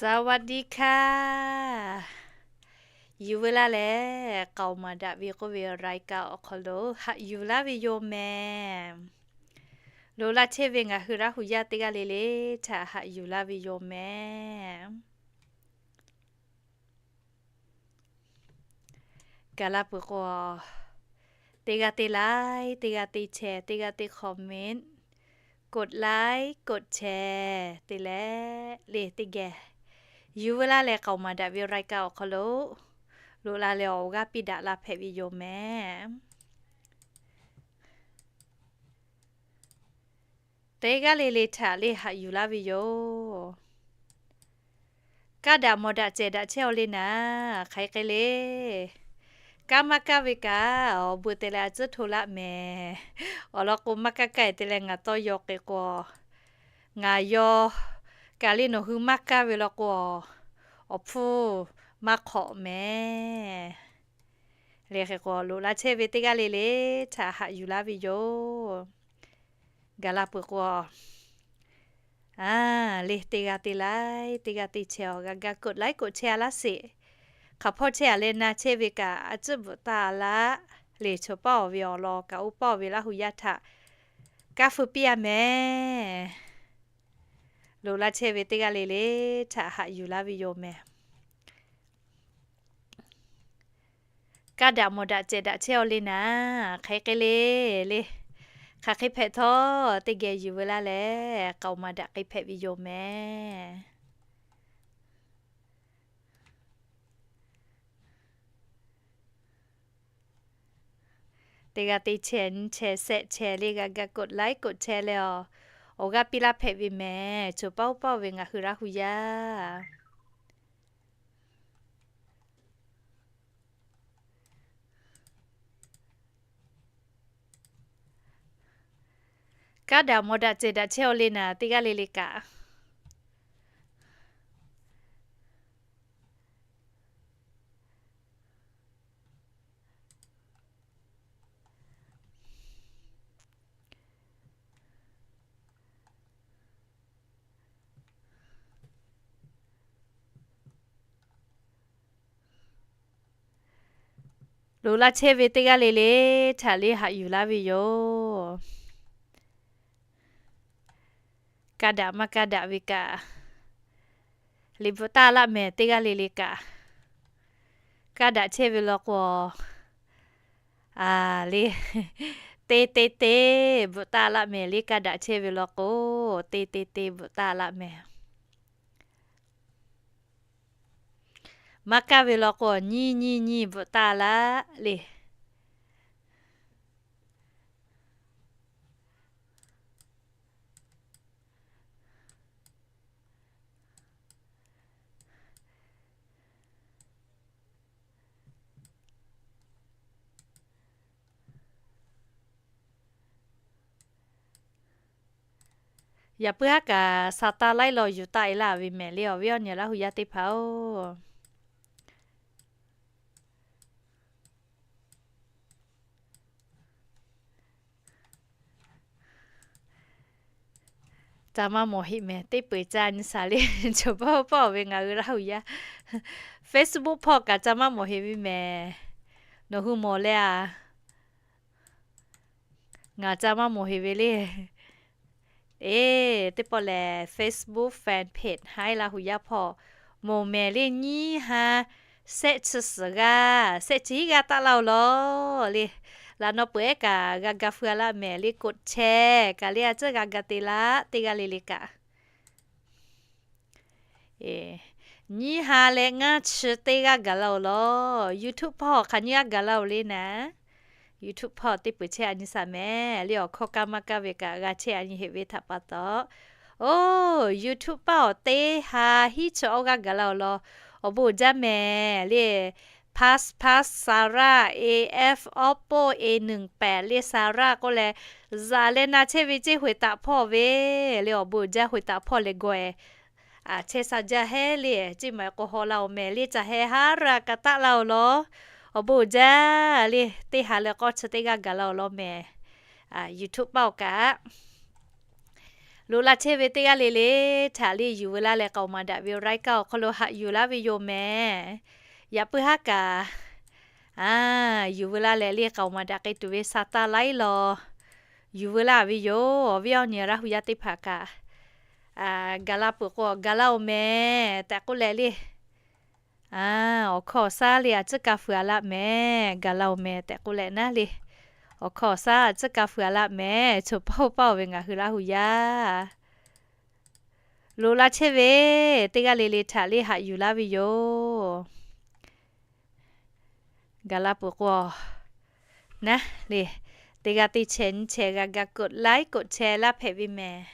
สวัสดีค่ะ Yuˬ veu laˇ leh, k'aoˍ maˍ daꞈ ve k'oˆ ve รายการ awˬ hk'aw lo haꞈ yuˬ laˇ ve yoˬ mehˍ. Loꞈ la chehˇ ve ngaˬ hui Laˇ hu yaˇ teˇ g'aˇ le le htaꞈ haꞈ yuˬ laˇ ve yoˬ mehˍ. Gaˬ la peuˬ k'o, teˇ g'aˇ te like, teˇ g'aˇ te share, teˇ g'aˇ te comment, กดไลค์ กดแชร์ te leh le teˇ geh, Yuˬ veu laˇ leh k'aoˍ maˍ daꞈ ve รายการ awˬ hk'aw lo loꞈ la leh awˬ g'aˇ piˇ daꞈ la hpehꞈ ve yoˬ mehˍ. Teˇ g'aˇ le le htaꞈ le haꞈ yuˬ laˇ ve yoˬ. Kaˇ daꞈ mawˬ daꞈ cehˬ daꞈ chehˇ aw le naˍ, hk'aˬ hk'e le. Kaˇ maˇ kaˇ ve kaꞈ awˬ bon te leh a tcuhˉ hto laˆ mehˍ. Awˬ lawn k'o, maˇ kaˇ kaˇ te leh ngaˬ tawˇ yaw k'e k'o, ngaˬ yaw kaꞈ le nawˬ hui maˇ kaˇ ve law k'o, awˬ hpfuhˇ maˇ hk'awꞈ mehˍ. Le hk'e k'o, loꞈ la chehˇ ve teˇ g'aˇ le le htaꞈ haꞈ yuˬ laˇ ve yoˬ. Gaˬ la peuˬ k'o, a, le teˇ g'aˇ te like, teˇ g'aˇ te share awˬ g'a ga กดไลค์ กดแชร์ a laˇ sheˍ. Hk'aˬ hpawˇ chehˇ a leh na chehˇ ve kaꞈ a tcuhˉ bvuhꞈ taˇ laˇ. Le choˬ paˇ awˬ ve awˬ lawn kaꞈ oˇ paˇ awˬ ve Laˇ hu yaˇ htaꞈ kaˇ feu piˇ a mehˍ. Loꞈ la chehˇ ve teˇ g'aˇ le le htaꞈ haꞈ yuˬ laˇ ve yoˬ mehˍ. Kaˇ daꞈ mawˬ daꞈ cehˬ daꞈ chehˇ aw le naˍ, hk'aˬ hk'e le le. Hk'aˬ hk'e hpehꞈ htawˇ, teˇ geh yuˬ veu laˇ leh k'aoˍ maˍ daꞈ k'e hpehꞈ ve yoˬ mehˍ. Teˇ g'aˇ te share nyi share share share le g'a ga กดไลค์ กดแชร์ leh awˬ, awˬ g'aˇ piˇ laˇ hpehꞈ ve mehˍ. Choˬ paˇ oˇ paˇ oˇ ve ngaˬ hui Laˇ hu yaˇ. Kaˇ daꞈ mawˬ daꞈ cehˬ daꞈ chehˇ aw le naˍ, teˇ g'aˇ le le kaꞈ. Loꞈ la chehˇ ve teˇ g'aˇ le le htaꞈ le haꞈ yuˬ laˇ ve yoˬ. Kaˇ daꞈ maˇ kaˇ daꞈ ve kaꞈ, liꞈ bvuhꞈ taˇ laˆ mehˍ teˇ g'aˇ le le kaꞈ. Kaˇ daꞈ chehˇ ve law k'o, a, le, te te te bvuhꞈ taˇ laˆ mehˍ. Le kaˇ daꞈ chehˇ ve law k'o, te te te bvuhꞈ taˇ laˆ mehˍ. Maˇ kaˇ ve law k'o, nyiˇ nyiˇ nyiˇ bvuhꞈ taˇ laˆ le. Yaꞈ puiˉ haˉ kaꞈ sa taˇ laiˉ law yuˬ taˆ e laˇ ve mehˍ le, awˬ viˉ awˬ nyi Laˇ hu yaˇ teˇ hpaˍ-oˬ. Ca maˇ mawˬ heˆ mehˍ, teˇ peu eˬ ca nyi shaˍ le. Choˬ paˇ paˇ awˬ ve ngaˬ hui Laˇ hu yaˇ Facebook hpawˇ kaꞈ ca maˇ mawˬ heˆ ve mehˍ. Nawˬ hui mawˬ leh a, ngaˬ ca maˇ mawˬ heˆ ve le. Eˬ, teˇ pawˆ lehˬ Facebook fan page haiˉ Laˇ hu yaˇ hpawˇ mawˬ mehˍ le. Nyiˇ ha shehˆ chi suhˍ g'aˇ, shehˆ chi hiˉ g'aˇ taˆ laˇ-oˬ law le. Laꞈ naw peuˬ ehˉ kaꞈ g'a ga feu-a laˇ mehˍ le. กดแชร์ kaꞈ le a tcuhˉ g'a ga te laˇ, teˇ g'aˇ le le kaꞈ. Nyiˇ ha leh ngaˇ chi teˇ g'aˇ gaˬ laˇ-oˬ law. YouTube hpawˇ hk'aˬ nyiˇ g'aˇ gaˬ laˇ-oˬ le naˍ. YouTube hpawˇ teˇ peu eˬ chehˇ a nyi shaˍ mehˍ le. Awˬ hkawˇ kaˇ maˇ kaˇ ve kaꞈ g'a chehˇ a nyi heˆ ve htaꞈ pa taw, oˬ, YouTube paˇ awˬ teˇ ha hiˉ chi awˇ g'aˇ gaˬ laˇ-oˬ law. Awˬ bon uiˍ jaˇ mehˍ le. Pass pass Sarah, A F Oppo A หนึ่งแปด le Sarah k'oˆ leh, zaꞈ leh na chehˇ ve ceˇ hoꞈ taꞈ hpawˇ ve le. Awˬ bon uiˍ jaˇ, hoꞈ taꞈ hpawˇ leh gawˬ-e. A, chehˇ sha jaˇ hehˉ le, ceˇ maˬ k'o haw la-oˬ mehˍ le. Caˬ heh haˉ raˇ kaꞈ taˆ laˇ-oˬ law. Awˬ bon uiˍ jaˇ le. Teˇ ha leh k'awˇ chi teˇ g'aˇ gaˬ laˇ-oˬ law mehˍ. YouTube paˇ-oˬ kaꞈ Loꞈ la chehˇ ve teˇ g'aˇ le le htaꞈ le yuˬ veu laˇ leh k'aoˍ maˍ daꞈ ve awˬ รายการ awˬ hk'aw lo haꞈ yuˬ laˇ ve yoˬ mehˍ. Yaꞈ puiˉ haˉ kaꞈ, a, yuˬ veu laˇ leh le k'aoˍ maˍ daꞈ k'ai tuˬ ve sa taˇ laiˉ law yuˬ veu laˇ ve yoˬ. Awˬ viˉ awˬ nyi Laˇ hu yaˇ teˇ hpaˍ kaꞈ, ga laˇ peuˬ k'o ga laˇ-oˬ mehˍ tehꞈ k'oˆ leh le, a, awˬ hkawˇ awˬ saˉ le a tcuhˉ ka fuiˍ a laˇ mehˍ, ga laˇ-oˬ mehˍ tehꞈ k'oˆ leh naˉ le, awˬ hkawˇ awˬ saˉ a tcuhˉ ka fuiˍ a laˇ mehˍ. Choˬ paˇ-oˬ paˇ-oˬ ve ngaˬ hui Laˇ hu yaˇ, loꞈ la chehˇ ve teˇ g'aˇ le le htaꞈ le haꞈ yuˬ laˇ ve yoˬ. Ga laˇ peuˬ k'o, naˉ le, teˇ g'aˇ teˇ chehˇ nyiˇ chehˇ g'a ga กดไลค์ กดแชร์ laˇ hpehꞈ ve mehˍ.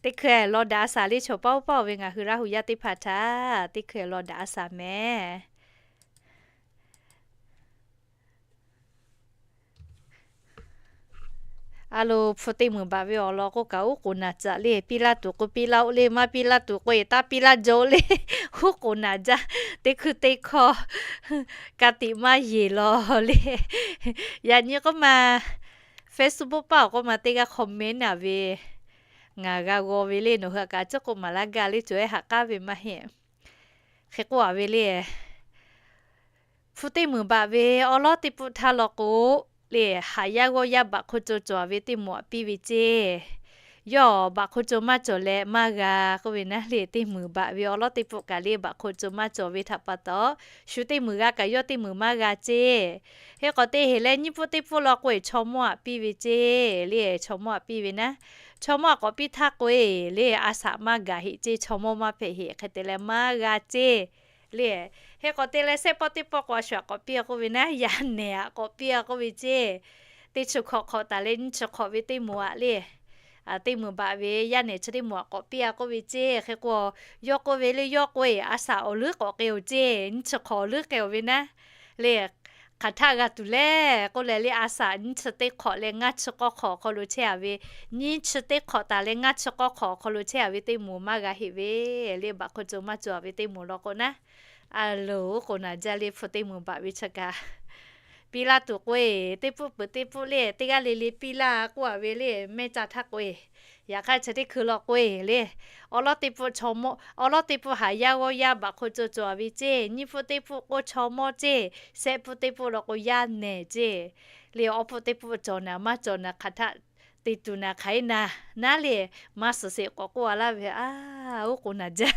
Teˇ hkui law daꞈ a saˍ le choˬ paˇ-oˬ paˇ-oˬ ve ngaˬ hui Laˇ hu yaˇ teˇ hpaˍ htaꞈ teˇ hkui law daꞈ a saˍ mehˍ. A lo, hpu teˇ meunˍ baꞈ ve awˬ lawn k'oˆ kaꞈ uˉ k'oˍ naˍ caꞈ le, piˇ laˇ tuˬ k'o piˇ laˇ-oˆ le, maˇ piˇ laˇ tuˬ k'o eˬ taˇ piˇ laˇ jaw-oˆ le, uˉ k'oˍ naˍ jaˇ. Teˇ hkui teˇ hkawˇ ka tiꞈ maˇ yeˬ law le. Yaꞈ nyi k'oˆ ma, Facebook paˇ awˬ k'oˆ ma teˇ g'aˇ comment a ve, ngaˬ g'a g'aw ve le, nawˬ hui a kaꞈ a ciˉ k'oˆ maˍ laˇ gaˇ le, cawˬ ehˉ haꞈ k'aˉ ve maˇ heˆ. Hk'e k'oˆ a ve le, hpu teˇ meunˍ baꞈ ve awˉ lawˉ teˇ pfuhˆ htaˇ law k'o le, haˍ yaˇ g'awˇ yaˇ baꞈ hk'oˆ co cawˬ ve teˇ moˍ aꞈ piˇ ve ceˇ. Yawˇ baꞈ hk'oˆ co maˇ cawˬ leh maˇ g'a k'oˆ ve naˉ le, teˇ meunˍ baꞈ ve awˉ lawˉ teˇ pfuhˆ kaꞈ le baꞈ hk'oˆ co maˇ cawˬ ve htaꞈ pa taw, shu teˇ meunˍ g'a kaꞈ yawˇ teˇ meunˍ maˇ g'a ceˇ. Hk'e k'awꞈ te heˍ leh nyiˇ pfuhˆ teˇ pfuhˆ law k'o eˬ chaw mawˇ aꞈ piˇ ve ceˇ le, chaw mawˇ aꞈ piˇ ve naˉ. Chaw mawˇ aꞈ k'awꞈ piˇ htaˇ k'o eˬ le a shaꞈ maˇ gaˬ heˆ ceˇ, chaw mawˇ maˇ hpehꞈ heˆ. Hk'e te leh maˇ g'a ceˇ le. Hk'e k'awꞈ te leh shehˆ pawˆ teˇ pawˆ k'o a shu aꞈ k'awꞈ piˇ a k'oˆ ve naˉ, yaˇ nehˬ aꞈ k'awꞈ piˇ a k'oˆ ve ceˇ. Teˇ chi hk'awꞈ hk'awꞈ taˍ leh nyiˇ chi hk'awꞈ ve teˇ moˍ aꞈ le, teˇ meunˍ baꞈ ve yaˇ nehˬ chi teˇ moˍ aꞈ k'awꞈ piˇ a k'oˆ ve ceˇ. Hk'e k'o, yawˇ k'oˆ ve le, yawˇ k'o eˬ a shaꞈ awˬ leuˉ k'awꞈ k'ai-oˬ ceˇ, nyiˇ chi hk'awꞈ awˬ leuˉ k'ai-oˬ ve naˉ le. Hk'aˬ htaˆ g'a tuˬ le k'oˆ leh le, a shaꞈ nyiˇ chi teˇ hk'awꞈ leh ngaˇ chi k'awˇ hk'awꞈ awˬ hk'aw lo chehˇ a ve, nyiˇ chi teˇ hk'awꞈ taˍ leh ngaˇ chi k'awˇ hk'awꞈ awˬ hk'aw lo chehˇ a ve teˇ moˍ maˇ g'a heˆ ve le, baꞈ hk'oˆ co maˇ cawˬ a ve teˇ moˍ law k'o naˉ. A loˍ, uˉ k'oˍ naˍ jaˇ le, hpu teˇ meunˍ baꞈ ve chi kaꞈ piˇ laˇ tuˬ k'o eˬ, teˇ pfuhˆ peuˬ teˇ pfuhˆ le, teˇ g'aˇ le le piˇ laˇ k'oˆ a ve le, mehˇ ca htaˇ k'o eˬ. Yaꞈ hk'aˇ chi teˇ hkui law k'o eˬ le, awˉ lawˉ teˇ pfuhˆ chaw mawˇ, awˉ lawˉ teˇ pfuhˆ haˍ yaˇ g'awˇ yaˇ baꞈ hk'oˆ co cawˬ a ve ceˇ, nyiˇ pfuhˆ teˇ pfuhˆ k'o chaw mawˇ ceˇ, shehˆ pfuhˆ teˇ pfuhˆ law k'o yaˇ nehˬ ceˇ le, awˉ pfuhˆ teˇ pfuhˆ cawˬ naˍ maˇ cawˬ naˍ, hk'aˬ htaˆ te tuˬ naˍ hk'aˬ heˆ naˍ, naˉ le, maˇ suhˍ sheˍ k'awꞈ k'oˆ a laˇ ve, a, uˉ k'oˍ naˍ jaˇ.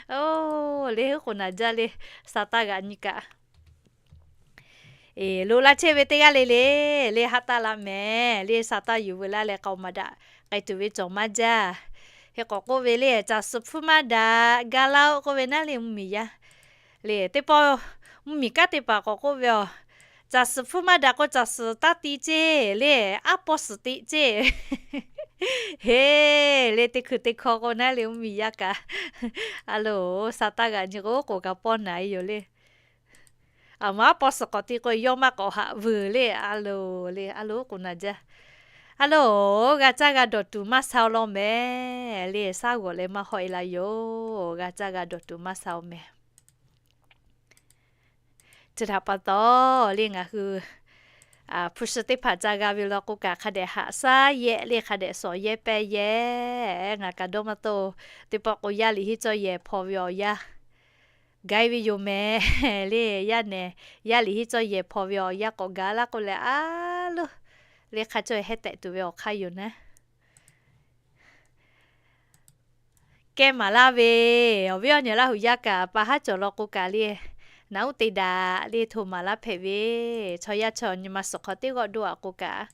Oˬ, le uˉ k'oˍ naˍ jaˇ le, sa taˇ g'aꞈ nyi kaꞈ. Eˬ, loꞈ la chehˇ ve teˇ g'aˇ le le, le haꞈ taˇ la mehˍ le, sa taˇ yuˬ veu laˇ leh k'aoˍ maˍ daꞈ k'ai tuˬ ve cawˬ maˇ jaˇ. Hk'e k'awꞈ k'oˆ ve le, caˬ suhˍ hpfuhˇ maˇ daꞈ, ga laˇ-oˆ k'oˆ ve naˉ le, mvuhˇmiˬ yaˇ le, teˇ pawˆ mvuhˇmiˬ kanˉ teˇ hpaˍ k'awꞈ k'oˆ ve, a, caˬ suhˍ hpfuhˇ maˇ daꞈ k'o caˬ suhˍ taˇ ti ceˇ le, aˉ pawˇ suhˍ teꞈ ceˇ. Heˍ, le teˇ hkui teˇ hkawˇ k'o naˉ le, mvuhˇmiˬ yaˇ kaꞈ a loˍ, sa taˇ g'aꞈ nyi k'o k'oˍ kaꞈ pawˇ naˍ e yoˬ le. A ma aˉ pawˇ suhˍ k'awꞈ ti k'o yawˇ maˇ k'awꞈ haꞈ veuˬ le, a loˍ le, a loˍ uˉ k'oˍ naˍ jaˇ. A loˍ, g'a caˇ g'a dawˬ tuˬ maˇ sha-o law mehˍ le, shaˉ g'awˬ leh maˇ hawˆ e la yoˬ, g'a caˇ g'a dawˬ tuˬ maˇ sha-o mehˍ. Chi htaꞈ pa taw le ngaˬ hui hpu shi teˇ hpaˍ ca g'a ve law k'o kaꞈ hk'a dehꞈ haꞈ shaˉ yehˆ le, hk'a dehꞈ shawˍ yehˇ pehˇ yehˇ. Ngaˬ kaꞈ dawˇ maˇ tawˆ, teˇ pawˆ k'o yaˇ liꞈ henˇ cawˇ yehˬ hpaw ve awˬ yanˇ ga e ve yoˬ mehˍ le. Yaˇ nehˬ yaˇ liꞈ henˇ cawˇ yehˬ hpaw ve awˬ yanˇ k'awꞈ ga laˇ k'oˆ leh, a loˍ, le hk'a cawˇ heh tehꞈ tuˬ ve awˬ hk'aˇ yoˬ naˉ. Kehˇ maˍ laˇ ve, awˬ viˉ awˬ nyi Laˇ hu yaˇ kaꞈ pa haˉ cawˬ law k'o kaꞈ le, naꞈ uˉ te daꞈ le hto maˍ laˇ hpehꞈ ve, chaw yaˇ chaw nyi ma suhˍ hk'aw teˇ g'awˆ doˇ aꞈ k'o kaꞈ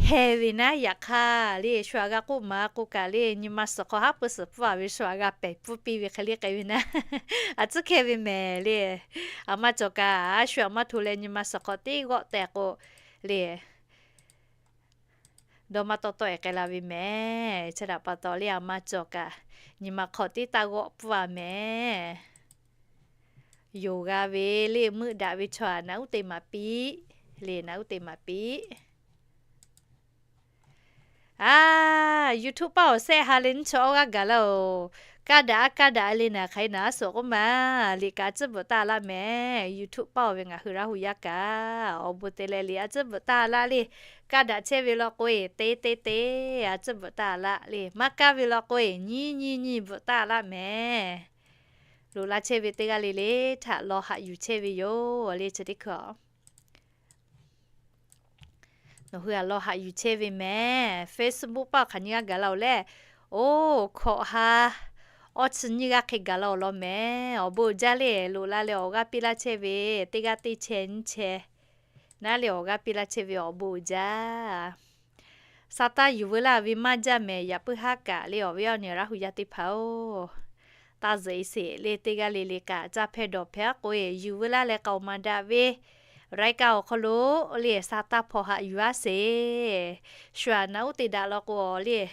heh ve naˉ. Yaꞈ hk'aˇ le shu aꞈ g'a k'oˆ maˍ k'o kaꞈ le, nyi ma suhˍ hk'aw haˉ pui suhˍ pfuhˇ a ve shu aꞈ g'a pehˬ pfuhˇ piˇ ve hk'e le k'ai ve naˉ. A tcuhˉ hkeh ve mehˍ le. A ma cawˬ kaꞈ a shu aꞈ maˇ hto leh nyi ma suhˍ hk'aw teˇ g'awˆ tehꞈ k'o le, dawˇ maˇ tawˆ tawˆ e k'ai la ve mehˍ. Chi htaꞈ pa taw le a ma cawˬ kaꞈ nyi ma hk'aw teˇ taˇ g'awˆ pfuhˇ a mehˍ. Yoˬ g'a ve le, meuˆ daꞈ ve chaw aꞈ naꞈ uˉ te maˍ piˇ le, naꞈ uˉ te maˍ piˇ. A, YouTube paˇ awˬ sehˆ ha leh nyiˇ chi awˇ g'aˇ gaˬ laˇ-oˬ. Kaˇ daꞈ a kaˇ daꞈ le naˍ hk'aˬ hk'e naˍ suhˍ k'oˆ ma. Liꞈ kaꞈ a tcuhˉ bvuhꞈ taˇ laˇ mehˍ. YouTube paˇ-oˬ ve ngaˬ hui Laˇ hu yaˇ kaꞈ awˬ bon te leh liꞈ a tcuhˉ bvuhꞈ taˇ laˇ le. Kaˇ daꞈ chehˇ ve law k'o-e te te te, a tcuhˉ bvuhꞈ taˇ laˇ le. Maˇ kaˇ ve law k'o-e nyi nyi nyi bvuhꞈ taˇ laˇ mehˍ. Loꞈ la chehˇ ve teˇ g'aˇ le le htaꞈ law haꞈ yuˬ chehˇ ve yoˬ le chi teˇ hkui a. Nawˬ hui a law haꞈ yuˬ chehˇ ve mehˍ. Facebook paˇ hk'aˬ nyi g'aˇ gaˬ la-oˬ leh, oˇ hkawꞈ ha awˇ chi nyiˇ g'aˇ hk'e gaˬ la-oˬ law mehˍ. Awˬ bon uiˍ jaˇ le. Loꞈ la leh awˬ g'aˇ piˇ laˇ chehˇ ve teˇ g'aˇ teˇ chehˇ nyiˇ chehˇ naˉ leh awˬ g'aˇ piˇ laˇ chehˇ ve awˬ bon uiˍ jaˇ. Sa taˇ yuˬ veu laˇ ve maˇ jaˇ mehˍ. Yaꞈ puiˉ haˉ kaꞈ le awˬ viˉ awˬ nyi Laˇ hu yaˇ teˇ hpaˍ-oˬ, taˇ zuhꞈ e sheˍ le teˇ g'aˇ le le kaꞈ caˇ hpehˇ dawˬ hpehˇ a k'o-e yuˬ veu laˇ leh k'aoˍ maˍ daꞈ ve รายการ awˬ hk'aw lo le sa taˇ hpaw haꞈ yuˬ aˉ sheˍ. Shu aꞈ naꞈ uˉ te daꞈ law k'o-a le,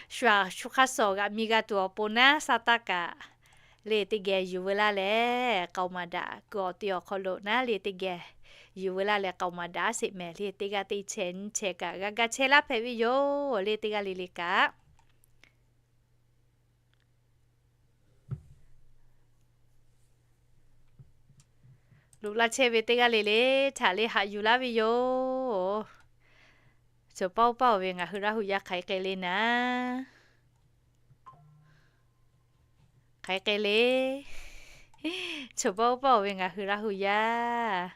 shu aꞈ shu hk'aˇ suh g'aꞈ mi g'a tuˬ awˬ pon naˉ sa taˇ kaꞈ le teˇ geh yuˬ veu laˇ leh k'aoˍ maˍ daꞈ kuiˬ awˬ te awˬ hk'aw lo naˉ le teˇ geh yuˬ veu laˇ leh k'aoˍ maˍ daꞈ aˉ sheˍ mehˍ le teˇ g'aˇ teˇ chehˇ nyiˇ chehˇ kaꞈ g'a ga chehˇ laˇ hpehꞈ ve yoˬ le teˇ g'aˇ le le kaꞈ. Loꞈ la chehˇ ve teˇ g'aˇ le le htaꞈ le haꞈ yuˬ laˇ ve yoˬ. Cawˬ paˇ oˇ paˇ-oˬ ve ngaˬ hui Laˇ hu yaˇ hk'aˬ hk'e le naˍ, hk'aˬ hk'e le. Cawˬ paˇ oˇ paˇ-oˬ ve ngaˬ hui Laˇ hu yaˇ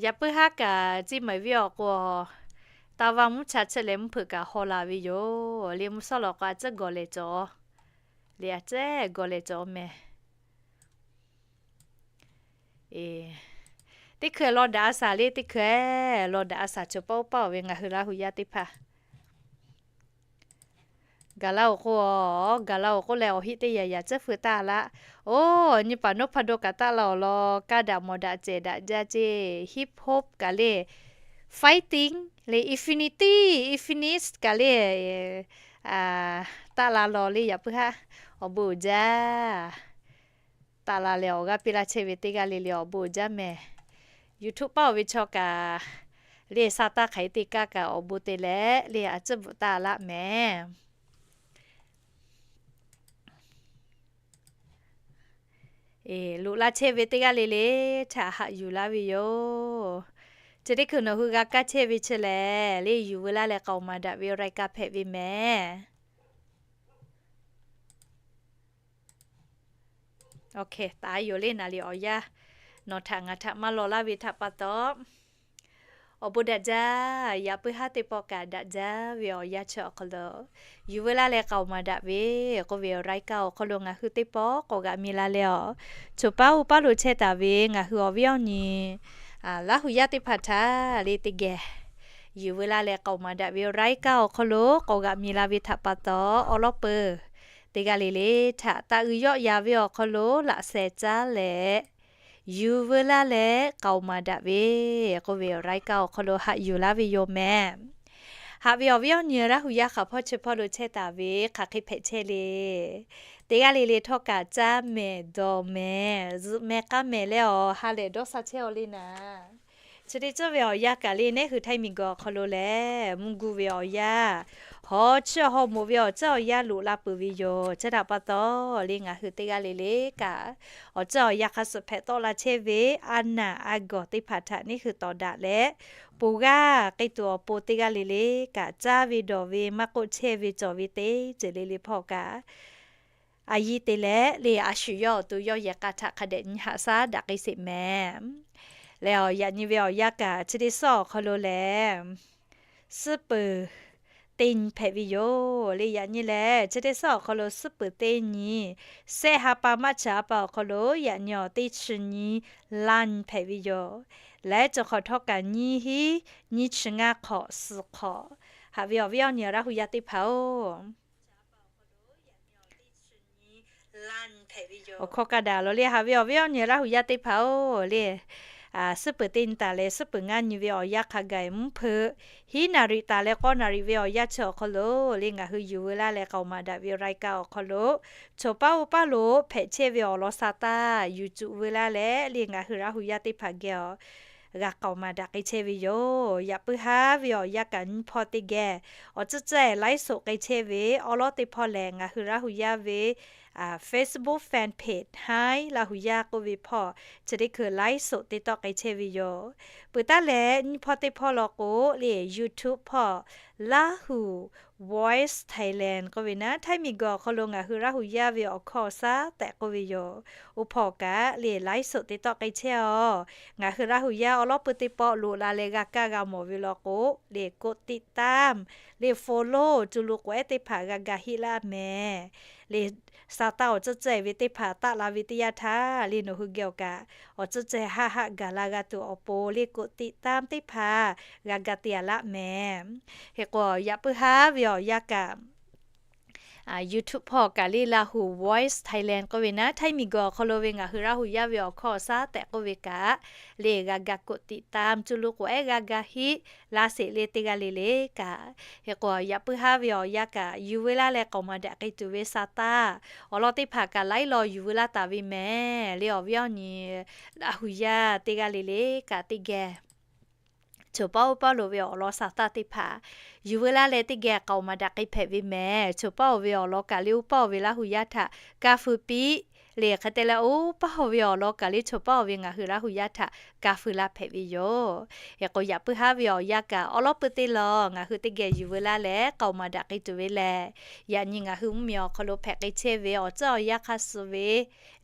Yaꞈ puiˉ haˉ kaꞈ ciˇ maˍ viˉ awˬ k'o, taˇ vaˇ mvuhˇ cha chi leh mvuhˇ hpeuꞈ kaꞈ haw la ve yoˬ. Le mvuhˇ shawˉ law k'o a tcuhˉ gawˬ lehˬ cawˬ, le a tcuhˉ gawˬ lehˬ cawˬ mehˍ. Teˇ hkui law daꞈ a shaˍ le, teˇ hkui law daꞈ a shaˍ cawˬ paˇ oˇ paˇ-oˬ ve ngaˬ hui Laˇ hu yaˇ teˇ hpaˍ gaˬ la-oˬ k'o, gaˬ la-oˬ k'oˆ leh awˬ heˆ teˇ yanˇ yanˇ tcuhˉ feu taˇ laˇ. Oˇ, nyi paˍ nawˉ hpaˇ dawˇ kaꞈ taˆ la awˬ lawn, kaˇ daꞈ mawˬ daꞈ cehˬ daꞈ jaˇ ceˇ, hip hop kaꞈ le, fighting le, infinity, infinite kaꞈ le, taˆ la law le. Yaꞈ puiˉ haˉ awˬ bon uiˍ jaˇ. Taˆ la leh awˬ g'aˇ piˇ laˇ chehˇ ve teˇ g'aˇ le le awˬ bon uiˍ jaˇ mehˍ. YouTube paˇ-oˬ ve chaw kaꞈ le sa taˇ hk'aˬ hk'e te kaˇ kaꞈ awˬ bon te leh le a tcuhˉ bvuhꞈ taˇ laˇ mehˍ. Loꞈ la chehˇ ve teˇ g'aˇ le le htaꞈ haꞈ yuˬ laˇ ve yoˬ. Chi teˇ hkui nawˬ hui g'a kaˇ chehˇ ve chi lehˬ le yuˬ veu laˇ leh k'aoˍ maˍ daꞈ ve รายการ hpehꞈ ve mehˍ. Taˍ yoˬ le naˍ liˍ awˬ yanˇ nawˬ htaꞈ ngaˬ htaꞈ maˇ law laˇ ve htaꞈ pa taw, awˬ bon daꞈ jaˇ. Yaꞈ puiˉ haˉ teˇ pawˆ kaꞈ daꞈ jaˇ ve awˬ yanˇ chi awˬ hk'aw lo yuˬ veu laˇ leh k'aoˍ maˍ daꞈ ve k'oˆ ve awˬ รายการ awˬ hk'aw lo ngaˬ hui teˇ pawˆ k'awꞈ g'aꞈ mi la leh awˬ, choˬ paˇ oˇ paˇ lo chehˇ taˍ ve ngaˬ hui awˬ viˉ awˬ nyi Laˇ hu yaˇ teˇ hpaˍ htaꞈ le teˇ geh yuˬ veu laˇ leh k'aoˍ maˍ daꞈ ve awˬ รายการ awˬ hk'aw lo k'awꞈ g'aꞈ mi la ve htaꞈ pa taw, awˬ lawˉ peuˬ teˇ g'aˇ le le htaꞈ taˆ uiˍ yawˆ yan ve awˬ hk'aw lo laꞈ sheh caˉ leh yuˬ veu laˇ leh k'aoˍ maˍ daꞈ ve k'oˆ ve awˬ รายการ awˬ hk'aw lo haꞈ yuˬ laˇ ve yoˬ mehˍ. Haꞈ ve awˬ viˉ awˬ nyi Laˇ hu yaˇ hk'aˬ hpawˇ chi hpawˇ lo chehˇ taˍ ve hk'aˬ hk'e hpehꞈ chehˇ le. Teˇ g'aˇ le le htawˇ kaꞈ caˇ mehˍ dawˬ mehˍ zuhꞈ mehˍ k'aˇ mehˍ leh awˬ ha lehˬ dawˇ sha chehˇ-aw le naˍ. Chi teˇ ceuˬ ve awˬ yanˇ kaꞈ le neˉ hui Htaiˇ miˬguiˬ awˬ hk'aw lo lehˬ mvuhˇ guˇ ve awˬ yanˇ, hawˉ chiˇ haw moˍ ve awˬ ceuˬ awˬ yanˇ loꞈ la peuˬ ve yoˬ. Chi htaꞈ pa taw le ngaˬ hui teˇ g'aˇ le le kaꞈ awˬ ceuˬ awˬ yanˇ hk'a suhˍ hpehꞈ tawˆ la chehˇ ve a naˍ a gawˬ teˇ hpaˍ htaꞈ neˉ hui tawˍ daꞈ leh, ponˬ g'aˇ k'ai tuˬ awˬ pon teˇ g'aˇ le le kaꞈ caˇ ve dawˬ ve maˇ k'oˆ chehˇ ve cawˬ ve teˇ ceuˬ le le hpawˇ kaꞈ a yiˇ te leh le a shu yawˇ awˬ to yawˇ yehˬ k'a htaꞈ hk'a dehꞈ nyi haꞈ shaˉ daꞈ k'ai sheˍ mehˍ. Leh awˬ yaꞈ nyi ve awˬ yanˇ kaꞈ chi teˇ suhˉ awˬ hk'aw lo lehˬ suhˉ peuˬ teˇ nyi hpehꞈ ve yoˬ le. Yaꞈ nyi lehˬ chi teˇ suhˉ awˬ hk'aw lo suhˉ peuˬ teˇ nyi, sehˆ ha pa maˆ chi ha pa awˬ hk'aw lo yaꞈ nyi awˬ teˇ chi nyi laˇ nyi hpehꞈ ve yoˬ. Leh cawˬ hk'awꞈ htawˇ kaꞈ nyiˇ hinˉ nyiˇ chi ngaˇ hk'awꞈ suhˍ hk'awꞈ. Haꞈ ve awˬ viˉ awˬ nyi Laˇ hu yaˇ teˇ hpaˍ-oˬ, awˬ hkawˇ kaˇ daꞈ lawˬ le. Haꞈ ve awˬ viˉ awˬ nyi Laˇ hu yaˇ teˇ hpaˍ-oˬ le, suhˉ peuˬ teˇ nyi taˍ leh suhˉ peuˬ ngaˇ nyi ve awˬ yanˇ hk'a gaˬ mvuhˇ hpeuꞈ hiˉ naˍ riˍ taˍ leh k'awˇ naˍ riˍ ve awˬ yanˇ chi awˬ hk'aw lo le ngaˬ hui yuˬ veu laˇ leh k'aoˍ maˍ daꞈ ve รายการ awˬ hk'aw lo choˬ paˇ oˇ paˇ lo hpehꞈ chehˇ ve awˬ lawn sha taˇ yuˬ cuˬ veu laˇ leh le ngaˬ hui Laˇ hu yaˇ teˇ hpaˍ geh awˬ g'a k'aoˍ maˍ daꞈ k'ai chehˇ ve yoˬ. Yaꞈ puiˉ haˉ ve awˬ yanˇ kaꞈ nyiˇ hpawˇ teˇ geh awˬ tcuhˉ cehˇ laiˉ soꞈ k'ai chehˇ ve awˉ lawˉ teˇ hpawˇ lehˬ, ngaˬ hui Laˇ hu yaˇ ve Facebook fan page Hi Laˇ hu yaˇ k'oˆ ve hpawˇ chi teˇ hkui laiˉ soꞈ teˇ tawˆ k'ai chehˇ ve yoˬ. Peuˬ taˉ leh nyiˇ hpawˇ teˇ hpawˇ law k'o, le YouTube hpawˇ Laˇ hu Voice Thailand k'oˆ ve naˉ, Htaiˇ miˬguiˬ awˬ hk'aw lo ngaˬ hui Laˇ hu yaˇ ve awˬ hkawˇ awˬ shaˉ tehꞈ k'oˆ ve yoˬ. Oˇ hpawˇ kaꞈ le laiˉ soꞈ teˇ tawˆ k'ai chehˇ a. Ngaˬ hui Laˇ hu yaˇ awˉ lawˉ pui teˇ pawˆ loꞈ la leh g'a kaˇ g'a mawˬ ve law k'o, le กดติดตาม le follow จุลูก k'oꞈ ehˉ teˇ hpaˍ g'a ga heˆ laˇ mehˍ. Le sa taˇ awˬ tcuhˉ cehˇ ve teˇ hpaˍ taˆ la ve teˇ yanˇ htaˇ, le nawˬ hui geh awˬ kaꞈ awˬ tcuhˉ cehˇ haˆ haˆ gaˬ la g'a tuˬ awˬ pon le กดติดตาม teˇ hpaˍ g'a ga te a laˇ mehˍ. Hk'e k'o, yaꞈ puiˉ haˉ ve awˬ yanˇ kaꞈ YouTube hpawˇ kaꞈ le Laˇ hu Voice Thailand k'oˆ ve naˉ, Htaiˇ miˬguiˬ awˬ hk'aw lo ve ngaˬ hui Laˇ hu yaˇ ve awˬ hkawˇ awˬ shaˉ tehꞈ k'oˆ ve kaꞈ, le g'a ga กดติดตาม จุลูก k'oꞈ ehˉ g'a ga heˆ laˇ sheˍ le teˇ g'aˇ le le kaꞈ. Hk'e k'o, yaꞈ puiˉ haˉ ve awˬ yanˇ kaꞈ yuˬ veu laˇ leh k'aoˍ maˍ daꞈ k'ai tuˬ ve sa taˇ awˬ lawn teˇ hpaˍ kaꞈ laiˉ law yuˬ veu laˇ taˍ ve mehˍ. Le awˬ viˉ awˬ nyi Laˇ hu yaˇ teˇ g'aˇ le le kaꞈ teˇ geh choˬ pawˆ oˇ pawˆ lo ve awˬ lawn sa taˇ teˇ hpaˍ yuˬ veu laˇ leh teˇ geh k'aoˍ maˍ daꞈ k'ai hpehꞈ ve mehˍ. Choˬ pawˆ oˇ ve awˬ lawn kaꞈ le oˇ pawˆ oˇ ve Laˇ hu yaˇ htaꞈ kaˇ fui piˇ le. Hk'e te leh oˇ pawˆ oˇ ve awˬ lawn kaꞈ le choˬ pawˆ oˇ ve ngaˬ hui Laˇ hu yaˇ htaꞈ kaˇ fui laˇ hpehꞈ ve yoˬ. Hk'e k'o, yaꞈ puiˉ haˉ ve awˬ yanˇ kaꞈ awˉ lawˉ pui teˇ law ngaˬ hui teˇ geh yuˬ veu laˇ leh k'aoˍ maˍ daꞈ k'ai tuˬ ve lehˬ, yaꞈ nyi ngaˬ hui mvuhˇmiˬ awˬ hk'aw lo hpehꞈ k'ai chehˇ ve awˬ tcuhˉ awˬ yanˇ hk'a suh ve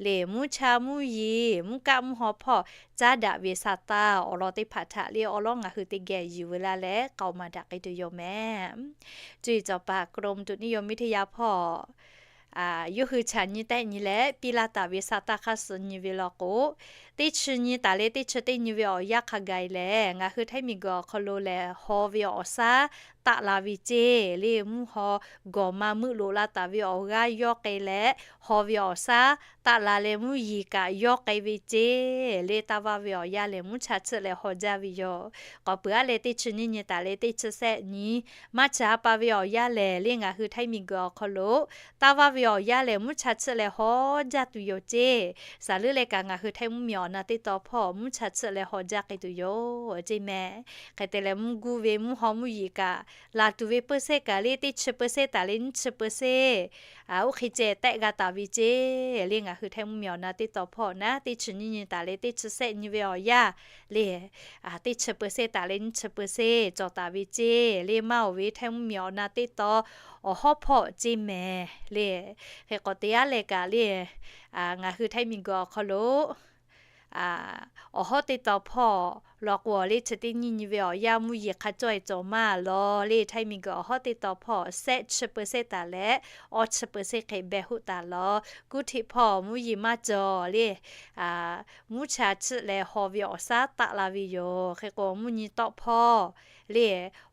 le mvuhˇ cha mvuhˇ yeˬ mvuhˇ kaˆ mvuhˇ haw hpawˇ caˉ daꞈ ve sa taˇ awˬ lawn teˇ hpaˍ htaꞈ le awˉ lawˉ ngaˬ hui teˇ geh yuˬ veu laˇ leh k'aoˍ maˍ daꞈ k'ai tuˬ yoˬ mehˍ. Cuˇ yiˍ cawˬ paˍ กรมอุตุนิยมวิทยา hpawˇ yawˇ hui chaꞈ nyi tehˆ nyi leh piˇ laˇ taˍ ve sa taˇ hk'a suh nyi ve law k'o, teˇ chi nyi taˍ leh teˇ chi teˇ nyi ve awˬ yanˇ hk'a gaˬ lehˬ, ngaˬ hui Htaiˇ miˬguiˬ awˬ hk'aw lo lehˬ haw ve awˬ shaˉ taˆ la ve ceˇ le mvuhˇ haw gawˬ ma meuˆ loꞈ la taˍ ve awˬ g'aˇ yawˇ k'ai leh, haw ve awˬ shaˉ taˆ la leh mvuhˇ yeˬ kaꞈ yawˇ k'ai ve ceˇ le taˇ vaˇ ve awˬ yanˇ lehˬ mvuhˇ cha chiˆ leh haw jaˇ ve yoˬ. K'awꞈ peuˬ aˉ leh teˇ chi nyiˇ nyi taˍ leh teˇ chi shehˆ nyi maˇ cha pa ve awˬ yanˇ lehˬ le ngaˬ hui Htaiˇ miˬguiˬ awˬ hk'aw lo taˇ vaˇ ve awˬ yanˇ lehˬ mvuhˇ cha chiˆ leh haw jaˇ tuˬ yoˬ ceˇ. Saˍ leuˉ leh kaꞈ ngaˬ hui Htaiˇ mvuhˇmiˬ awˬ na teˇ taw hpawˇ mvuhˇ cha chiˆ leh haw jaˇ k'ai tuˬ yoˬ ceˇ mehˍ. Hk'e te leh mvuhˇ guˇ ve mvuhˇ haw mvuhˇ yeˬ kaꞈ laˬ tuˬ ve เปอร์เซ็นต์ kaꞈ le teˇ chi เปอร์เซ็นต์ taˍ leh nyiˇ chi เปอร์เซ็นต์ oˇ hk'e ceh tehˆ g'a taˍ ve ceˇ le ngaˬ hui Htaiˇ mvuhˇmiˬ awˬ na teˇ taw hpawˇ naˉ teˇ chi nyiˇ nyi taˍ leh teˇ chi shehˆ nyi ve awˬ yanˇ le teˇ chi เปอร์เซ็นต์ taˍ leh nyiˇ chi เปอร์เซ็นต์ cawˬ taˍ ve ceˇ le maˇ oˬ ve Htaiˇ mvuhˇmiˬ awˬ na teˇ taw awˬ hawˉ hpawˇ ceˇ mehˍ le. Hk'e k'awꞈ te aˉ leh kaꞈ le ngaˬ hui Htaiˇ miˬguiˬ awˬ hk'aw lo awˬ hawˉ teˇ taw hpawˇ law k'o le chi teˇ nyiˇ nyi ve awˬ yanˇ mvuhˇ yeˬ hk'a cawˇ e cawˬ maˇ law le Htaiˇ miˬguiˬ awˬ hawˉ teˇ taw hpawˇ shehˆ chi เปอร์เซ็นต์ taˍ leh awˇ chi เปอร์เซ็นต์ hk'e beh hoˆ taˍ law. Kuˇ htiꞈ hpawˇ mvuhˇ yeˬ maˇ cawˬ le mvuhˇ cha chiˆ leh haw ve awˬ shaˉ taˆ la ve yoˬ. Hk'e k'o mvuhˇ nyi tawˆ hpawˇ le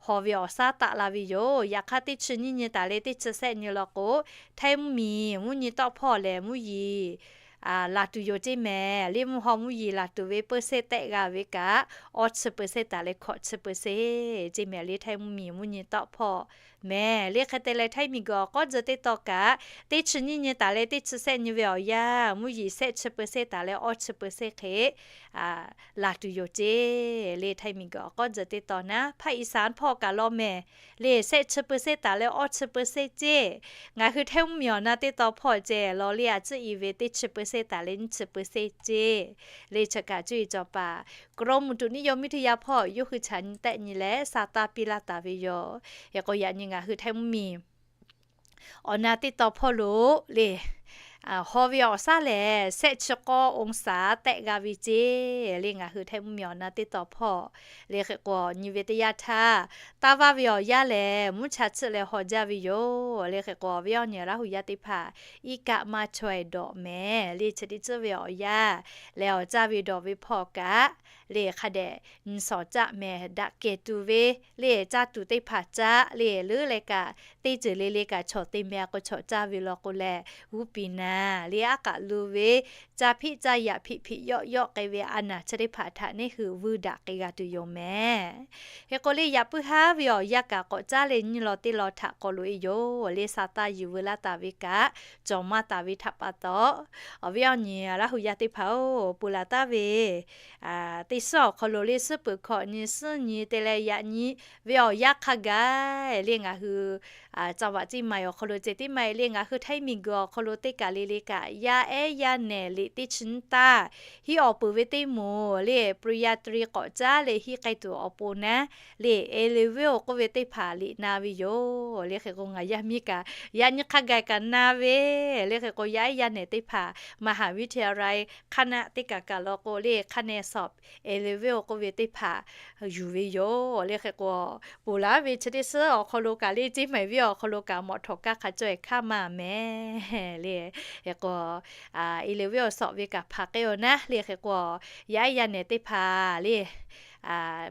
haw ve awˬ shaˉ taˆ la ve yoˬ. Yaꞈ hk'aˇ teˇ chi nyiˇ nyi taˍ leh teˇ chi shehˆ nyi law k'o, Htaiˇ mvuhˇmiˬ mvuhˇ nyi tawˆ hpawˇ lehˬ mvuhˇ yeˬ laˬ tuˬ yoˬ ceˇ mehˍ le mvuhˇ haw mvuhˇ yeˬ laˬ tuˬ ve เปอร์เซ็นต์ tehˆ g'a ve kaꞈ awˇ chi เปอร์เซ็นต์ taˍ leh hkawꞈ chi เปอร์เซ็นต์ ceˇ mehˍ le Htaiˇ mvuhˇmiˬ mvuhˇ nyi tawˆ hpawˇ mehˍ le. Hk'e te leh Htaiˇ miˬguiˬ awˬ k'awˉ tcuh teˇ taw kaꞈ teˇ chi nyiˇ nyi taˍ leh teˇ chi shehˆ nyi ve awˬ yanˇ mvuhˇ yeˬ shehˆ chi เปอร์เซ็นต์ taˍ leh awˇ chi เปอร์เซ็นต์ hk'e laˬ tuˬ yoˬ ceˇ le Htaiˇ miˬguiˬ awˬ k'awˉ tcuh teˇ taw naˉ ภาคอีสาน hpawˇ kaꞈ law mehˍ le shehˆ chi เปอร์เซ็นต์ taˍ leh awˇ chi เปอร์เซ็นต์ ceˇ. Ngaˬ hui Htaiˇ mvuhˇmiˬ awˬ na teˇ taw hpawˇ ceh law le a ciˉ i ve teˇ chi เปอร์เซ็นต์ taˍ leh nyiˇ chi เปอร์เซ็นต์ ceˇ le chi kaꞈ cuˇ yiˍ cawˬ paˍ กรมอุตุนิยมวิทยา hpawˇ yawˇ hui chaꞈ nyi tehˆ nyi leh sa taˇ piˇ laˇ taˍ ve yoˬ. Hk'e k'o yaꞈ nyi ngaˬ hui Htaiˇ mvuhˇmiˬ awˬ na teˇ taw hpawˇ lo le haw ve awˬ shaˉ lehˬ shehˆ chi k'awˇ องศา tehˆ g'a ve ceˇ le ngaˬ hui Htaiˇ mvuhˇmiˬ awˬ na teˇ taw hpawˇ le. Hk'e k'o nyi ve teˇ yanˇ htaˇ taˇ vaˇ ve awˬ yanˇ lehˬ mvuhˇ cha chiˆ leh haw jaˇ ve yoˬ le. Hk'e k'o awˬ viˉ awˬ nyi Laˇ hu yaˇ teˇ hpaˍ iˉ kaˆ maˇ chaweh dawꞈ mehˍ le chi teˇ tcuhˉ ve awˬ yanˇ lehˬ awˬ caˇ ve dawˬ ve hpawˇ kaꞈ le hk'a dehꞈ nyi shawˍ caˆ mehˍ daꞈ kehˬ tuˬ ve le caˇ tuˬ teˇ hpaˍ caˆ le leuˉ leh kaꞈ teˇ ceuˬ le le kaꞈ chawˬ te meh k'o chawˬ caˇ ve law k'o leh, g'uˇ piˍ naˍ le aˉ k'aꞈ lu ve, caˇ hpiˆ caˇ yaꞈ hpiꞈ hpiꞈ yawˆ yawˆ k'ai ve a naˍ chi teˇ hpaˍ htaꞈ neˇ hui vuiˇ daꞈ k'ai g'a tuˬ yoˬ mehˍ. Hk'e k'o le yaꞈ puiˉ haˉ ve awˬ yanˇ kaꞈ k'awꞈ caˉ leh nyiˇ law teˇ law htaꞈ k'aw loꞈ e yoˬ le. Sa taˇ yuˬ veu laˇ taˍ ve kaꞈ cawˬ maˇ taˍ ve htaꞈ pa taw, awˬ viˉ awˬ nyi Laˇ hu yaˇ teˇ hpaˍ-oˬ, peuˬ laˬ taˍ ve teˇ suhˉ awˬ hk'aw lo le suhˉ peuˬ hkawꞈ nyi suhˉ nyi te leh yaꞈ nyi ve awˬ yanˇ hk'a gaˬ le ngaˬ hui caˇ vaꞈ ceˇ ma awˬ hk'aw lo ceh tiˉ maˇ heˆ le ngaˬ hui Htaiˇ miˬguiˬ awˬ hk'aw lo teˇ kaˬ le le kaꞈ yaˇ ehˉ yaˇ nehˬ liꞈ teˇ chi nyiˇ taˇ hiˉ awˬ peuˬ ve teˇ moˍ le Puriya Tri k'awꞈ caˉ leh hiˉ k'ai tuˬ awˬ pon naˉ le, Elevio k'oˆ ve teˇ hpaˍ liꞈ na ve yoˬ le. Hk'e k'o ngaˬ yaˇ miˇ kaꞈ yaꞈ nyi hk'a gaˬ kaꞈ na ve le. Hk'e k'o yaˇ ehˉ yaˇ nehˬ teˇ hpaˍ มหาวิทยาลัย hk'aˇ naˆ teˇ kaˬ kaˬ law k'o le hk'aˇ neh sawꞈ Elevio k'oˆ ve teˇ hpaˍ yuˬ ve yoˬ le. Hk'e k'o peuˬ laˬ ve chi teˇ suhˉ awˬ hk'aw lo kaꞈ le ceˇ maˍ ve awˬ hk'aw lo kaꞈ mawꞈ htawꞈ kaˇ hk'a caweh hkaˇ maˇ mehˍ le. Hk'e k'o Elevio sawꞈ ve kaꞈ hpaˍ k'ai-o naˉ le. Hk'e k'o yaˇ ehˉ yaˇ nehˬ teˇ hpaˍ le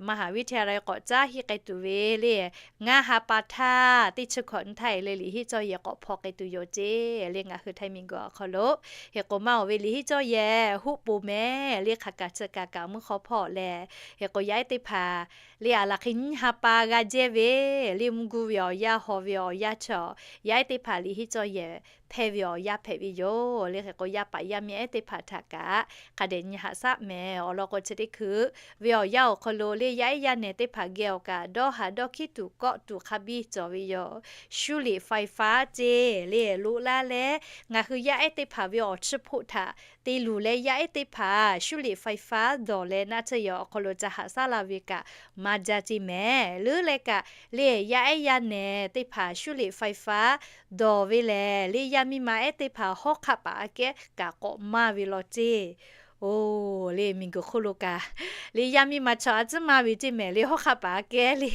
มหาวิทยาลัย k'awꞈ caˉ hiˉ k'ai tuˬ ve le ngaˇ ha pa htaˇ teˇ chi hkawꞈ nyi htaˇ e le liꞈ hiˉ cawˇ yehˬ k'awꞈ hpaw k'ai tuˬ yoˬ ceˇ le ngaˬ hui Htaiˇ miˬguiˬ awˬ hk'aw lo. Hk'e k'o maˇ oˬ ve liꞈ hiˉ cawˇ yehˬ huˆ po mehˍ le hk'aˬ kaꞈ chi kaꞈ kaꞈ mvuhˇ hk'aw hpawˇ leh, hk'e k'o yaˇ ehˉ teˇ hpaˍ le aˬ laˬ hk'e nyiˇ ha pa g'a jehˇ ve le mvuhˇ guˇ ve awˬ yanˇ haw ve awˬ yanˇ chaw yaˇ ehˉ teˇ hpaˍ liꞈ hiˉ cawˇ yehˬ hpehˇ ve awˬ yanˇ hpehꞈ ve yoˬ le. Hk'e k'o yaˇ paˍ yaˇ miˇ ehˉ teˇ hpaˍ htaꞈ kaꞈ hk'a dehꞈ nyi haꞈ shaˉ mehˍ. Awˬ lawn k'o chi teˇ hkui ve awˬ yanˇ awˬ hk'aw lo le yaˇ ehˉ yaˇ nehˬ teˇ hpaˍ geh awˬ kaꞈ dawˇ haˍ dawˇ hkiˉ tuˬ kawˆ tuˬ hk'a biˇ cawˬ ve yoˬ. 修理ไฟฟ้า ceˇ le loꞈ laˇ leh ngaˬ hui yaˇ ehˉ teˇ hpaˍ ve awˬ chiˇ hpoˆ htaꞈ te luˬ leh yaˇ ehˉ teˇ hpaˍ 修理ไฟฟ้า dawˬ leh naˆ tsuhˇ yehˬ awˬ hk'aw lo ca haꞈ shaˉ la ve kaꞈ maˇ jaˇ ceˇ mehˍ. Leuˉ leh kaꞈ le yaˇ ehˉ yaˇ nehˬ teˇ hpaˍ 修理ไฟฟ้า dawˬ ve lehˬ le yaˇ miˇ ma ehˉ teˇ hpaˍ hawˉ hk'aˆ paˍ aꞈ kehˉ kaꞈ k'awꞈ maˇ ve law ceˇ. Oˬ le miˬguiˬ hk'oˆ lo kaꞈ le yaˇ miˇ ma chaw a ciˉ maˇ ve ceˇ mehˍ le hawˉ hk'aˆ paˍ aꞈ kehˉ le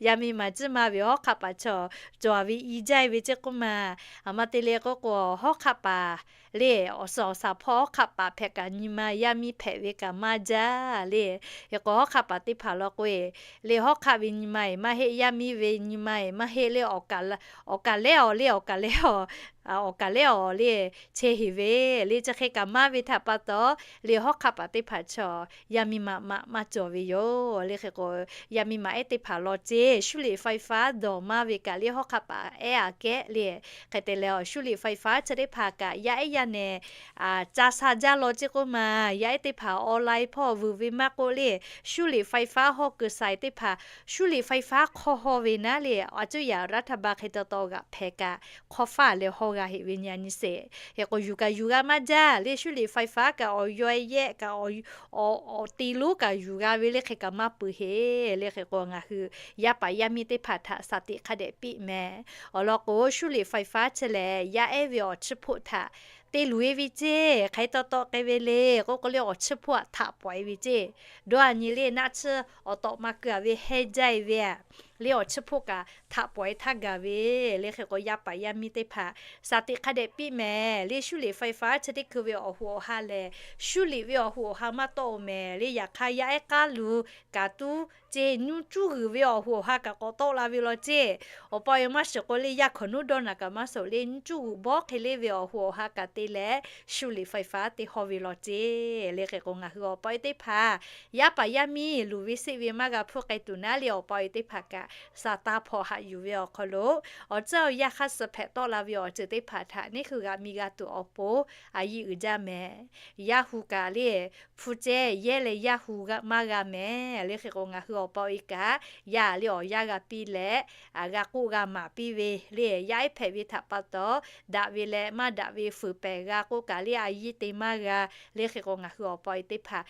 yaˇ miˇ ma ciˉ maˇ ve hawˉ hk'aˆ paˍ chaw cawˬ ve i jaˇ ve ceˇ k'oˆ ma. Aˬ ma te leh k'oˆ k'o hawˉ hk'aˆ paˍ le awˬ suhˍ awˬ shaˍ hpawˇ hawˉ hk'aˆ paˍ hpehꞈ kaꞈ nyi ma yaˇ miˇ hpehꞈ ve kaꞈ maˇ jaˇ le. Hk'e k'o hawˉ hk'aˆ paˍ teˇ hpaˍ law k'o e le hawˉ hk'aˆ ve nyi ma e maˇ heˆ, yaˇ miˇ ve nyi ma e maˇ heˆ le awˬ kaˍ lehˉ awˬ le awˬ kaˍ lehˉ awˬ awˬ kaˍ lehˉ awˬ le chehˇ heˍ ve le chi hk'e kaꞈ maˇ ve htaꞈ pa taw le hawˉ hk'aˆ paˍ teˇ hpaˍ chaw yaˇ miˇ ma maꞈ maˇ cawˬ ve yoˬ le. Hk'e k'o yaˇ miˇ ma ehˉ teˇ hpaˍ law ceˇ 修理ไฟฟ้า dawˬ maˇ ve kaꞈ le hawˉ hk'aˆ paˍ ehˉ aꞈ kehˉ le hk'e te leh awˬ 修理ไฟฟ้า chi teˇ hpaˍ kaꞈ yaˇ ehˉ yaˇ nehˬ ca sha jaˇ law ceˇ k'oˆ ma. Yaˇ ehˉ teˇ hpaˍ online hpawˇ vuiˬ ve maˇ k'oˆ le 修理ไฟฟ้า hawˇ kuiˬ sai teˇ hpaˍ 修理ไฟฟ้า hk'aw haw ve naˉ le a cuˇ yaꞈ รัฐบาล hk'e taw taw g'aꞈ hpehꞈ kaꞈ hk'aw faˇ leh haw g'a heꞈ ve nyi a nyi sheˍ. Hk'e k'o yuˬ kaꞈ yuˬ g'a maˇ jaˇ le 修理ไฟฟ้า kaꞈ awˬ yaw yehˆ kaꞈ awˬ awˬ te lonˉ kaꞈ yuˬ g'a ve le hk'e kaꞈ maˇ peuˬ heˍ le. Hk'e k'o ngaˬ hui yaˇ paˍ yaˇ miˇ teˇ hpaˍ htaꞈ shaˍ tiꞈ hk'a dehꞈ piˇ mehˍ. Awˬ lawn k'o 修理ไฟฟ้า chi lehˬ yaˇ ehˉ ve awˬ chiˇ hpoˆ htaꞈ te luˬ e ve ceˇ. Hk'e taw taw k'ai ve le k'oˆ k'o le awˬ chiˇ hpoˆ aꞈ htaꞈ pawˍ e ve ceˇ. Dawˇ a nyi le naˆ tsuhˇ awˬ tawꞈ ma keu a ve hehnˇ jaˇ e ve a le awˬ chiˇ hpoˆ kaꞈ htaꞈ pawˍ e htaˇ gaˬ ve le. Hk'e k'o yaˇ paˍ yaˇ miˇ teˇ hpaˍ shaˍ tiꞈ hk'a dehꞈ piˇ mehˍ le 修理ไฟฟ้า chi teˇ hkui ve awˬ hoꞈ awˬ ha lehˬ 修理 ve awˬ hoꞈ awˬ ha maˇ tawˆ-oˬ mehˍ le. Yaꞈ hk'aˇ yaˇ ehˉ k'aˉ luˬ kaꞈ tuˉ ceˇ, nyiˇ cuˇ g'uiˬ ve awˬ hoꞈ awˬ ha kaꞈ k'awꞈ tawˆ la ve law ceˇ. Awˬ pa awˬ e maˇ shiˍ k'o le yaˇ hkawnˍ nuˉ dawˇ naˬ kaꞈ maˇ shiˍ le nyiˇ cuˇ g'uiˬ bawˇ hk'e le ve awˬ hoꞈ awˬ ha kaꞈ te leh 修理ไฟฟ้า te haw ve law ceˇ le. Hk'e k'o ngaˬ hui awˬ pa awˬ e teˇ hpaˍ yaˇ paˍ yaˇ miˇ luˬ ve seˆ ve maˇ g'a hpuˇ k'ai tuˬ naˉ le awˬ pa awˬ e teˇ hpaˍ kaꞈ shaˍ taˇ hpaw haꞈ yuˬ ve awˬ hk'aw lo awˬ tcuhˉ awˬ yanˇ hk'aˇ suh hpehꞈ tawˆ la ve awˬ ceuˬ teˇ hpaˍ htaꞈ neˇ hkui g'aꞈ mi g'a tuˬ awˬ pon a yiˇ uiˍ jaˇ mehˍ. Yaˇ hu kaꞈ le hpu cehˇ yehˇ leh yaˇ hu maˇ g'a mehˍ le. Hk'e k'o ngaˬ hui awˬ pa awˬ e kaꞈ yaˇ le awˬ yanˇ g'a piˇ leh g'a k'oˆ g'a maˍ piˇ ve le yaˇ ehˉ hpehꞈ ve htaꞈ pa taw daꞈ ve leh maˇ daꞈ ve fuiˍ pehˍ g'a k'oˆ kaꞈ le a yiˇ te maˇ g'a le. Hk'e k'o ngaˬ hui awˬ pa awˬ e teˇ hpaˍ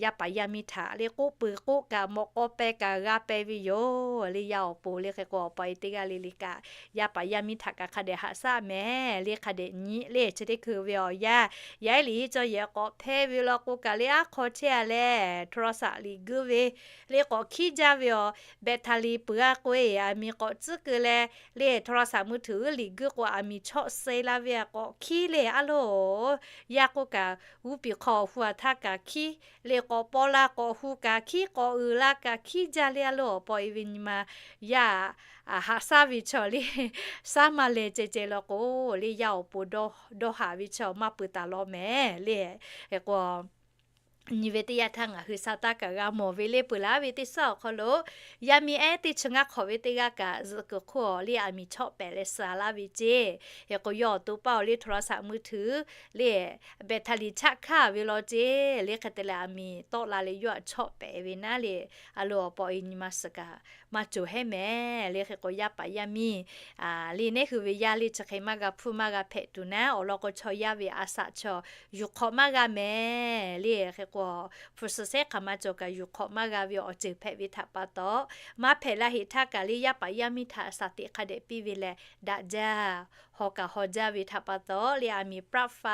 yaˇ paˍ yaˇ miˇ htaꞈ le k'oˆ peuˬ k'oˆ kaꞈ mawꞈ k'aw peh kaꞈ g'a peh ve yoˬ le. Yaˇ awˬ pon le hk'e k'o awˬ pa awˬ e teˇ g'aˇ le le kaꞈ yaˇ paˍ yaˇ miˇ htaꞈ kaꞈ hk'a dehꞈ haꞈ shaˉ mehˍ le. Hk'a dehꞈ nyi le chi teˇ hkui ve awˬ yanˇ yaˇ ehˉ liꞈ hiˉ cawˇ yehˬ k'awꞈ hpehˇ ve law k'o kaꞈ le aˉ hk'aw chehˇ a leh โทรศัพท์ liꞈ guiˇ ve le k'awꞈ hkiˉ jaˇ ve awˬ แบตเตอรี่ peuˬ g'a k'o e aˬ miˍ k'awꞈ tcuhˉ keu leh le โทรศัพท์มือถือ liꞈ guiˇ k'o aˬ miˍ chawˆ se la ve a k'awꞈ hkiˉ le a loˬ, yaˇ k'oˆ kaꞈ g'uˇ piˍ hk'aw awˬ hu a htaˇ kaꞈ hkiˉ le, k'awꞈ paw la k'awꞈ hu kaꞈ hkiˉ, k'awꞈ uiˍ la kaꞈ hkiˉ jaˇ le a loˬ. Awˬ pa awˬ e ve nyi ma yaˇ haꞈ shaˉ ve chaw le, shaˉ maˇ leh ceh ceh law k'o le, yaˇ awˬ pon dawˇ haˍ ve chaw maˇ peuˬ taˍ law mehˍ le. Hk'e k'o, nyi ve teˇ yanˇ htaˇ ngaˬ hui sha taˇ kaꞈ g'a mawˬ ve le, peuˬ laˇ ve teˇ suhˉ awˬ hk'aw lo yaˇ miˇ ehˉ teˇ chi ngaˇ hk'awꞈ ve teˇ g'aˇ kaꞈ zuhꞈ kuiˬ hk'oˆ awˬ le aˬ miˍ chawˆ pehꞈ leh suh laˇ ve ceˇ. Hk'e k'o, yawˇ awˬ to paˇ awˬ le hto la shaꞈ mui htuiˍ le, beh htaꞈ liꞈ chaˆ hkaˇ ve law ceˇ le. Hk'e te leh aˬ miˍ tawˆ la leh yawˇ htaꞈ chawˆ pehꞈ ve naˉ le, a loˬ awˬ pa awˬ e nyi ma suhˍ kaꞈ maˇ cawˬ hehˉ mehˍ le. Hk'e k'o, yaˇ paˍ yaˇ miˇ le, neˉ hui ve yaˇ le chi hk'e maˇ g'a hpuˇ maˇ g'a hpehꞈ tuˬ naˉ, awˬ lawn k'o chaw yaˇ ve a shaꞈ chaw yuˬ hk'awꞈ maˇ g'a mehˍ le. Hk'e k'o, hpu suhˍ sehˉ hk'aˬ ma cawˬ kaꞈ yuˬ hk'awꞈ maˇ g'a ve awˬ ceuˬ hpehꞈ ve htaꞈ pa taw, maˇ hpehꞈ la heꞈ htaˇ kaꞈ le, yaˇ paˍ yaˇ miˇ htaꞈ shaˍ tiꞈ hk'a dehꞈ piˇ ve leh daꞈ jaˇ, haw kaꞈ haw jaˇ ve htaꞈ pa taw le, aˬ miˍ ปลั๊กไฟ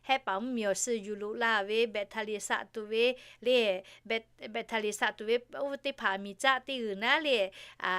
hehˉ paˍ mvuhˇ miˬ awˬ suh yuˬ loꞈ la ve, แบตเตอรี่ saꞈ tuˬ ve le, แบตเตอรี่ saꞈ tuˬ ve oˇ ve teˇ hpaˍ aˬ miˍ caˆ teˇ g'uiˬ naˉ le,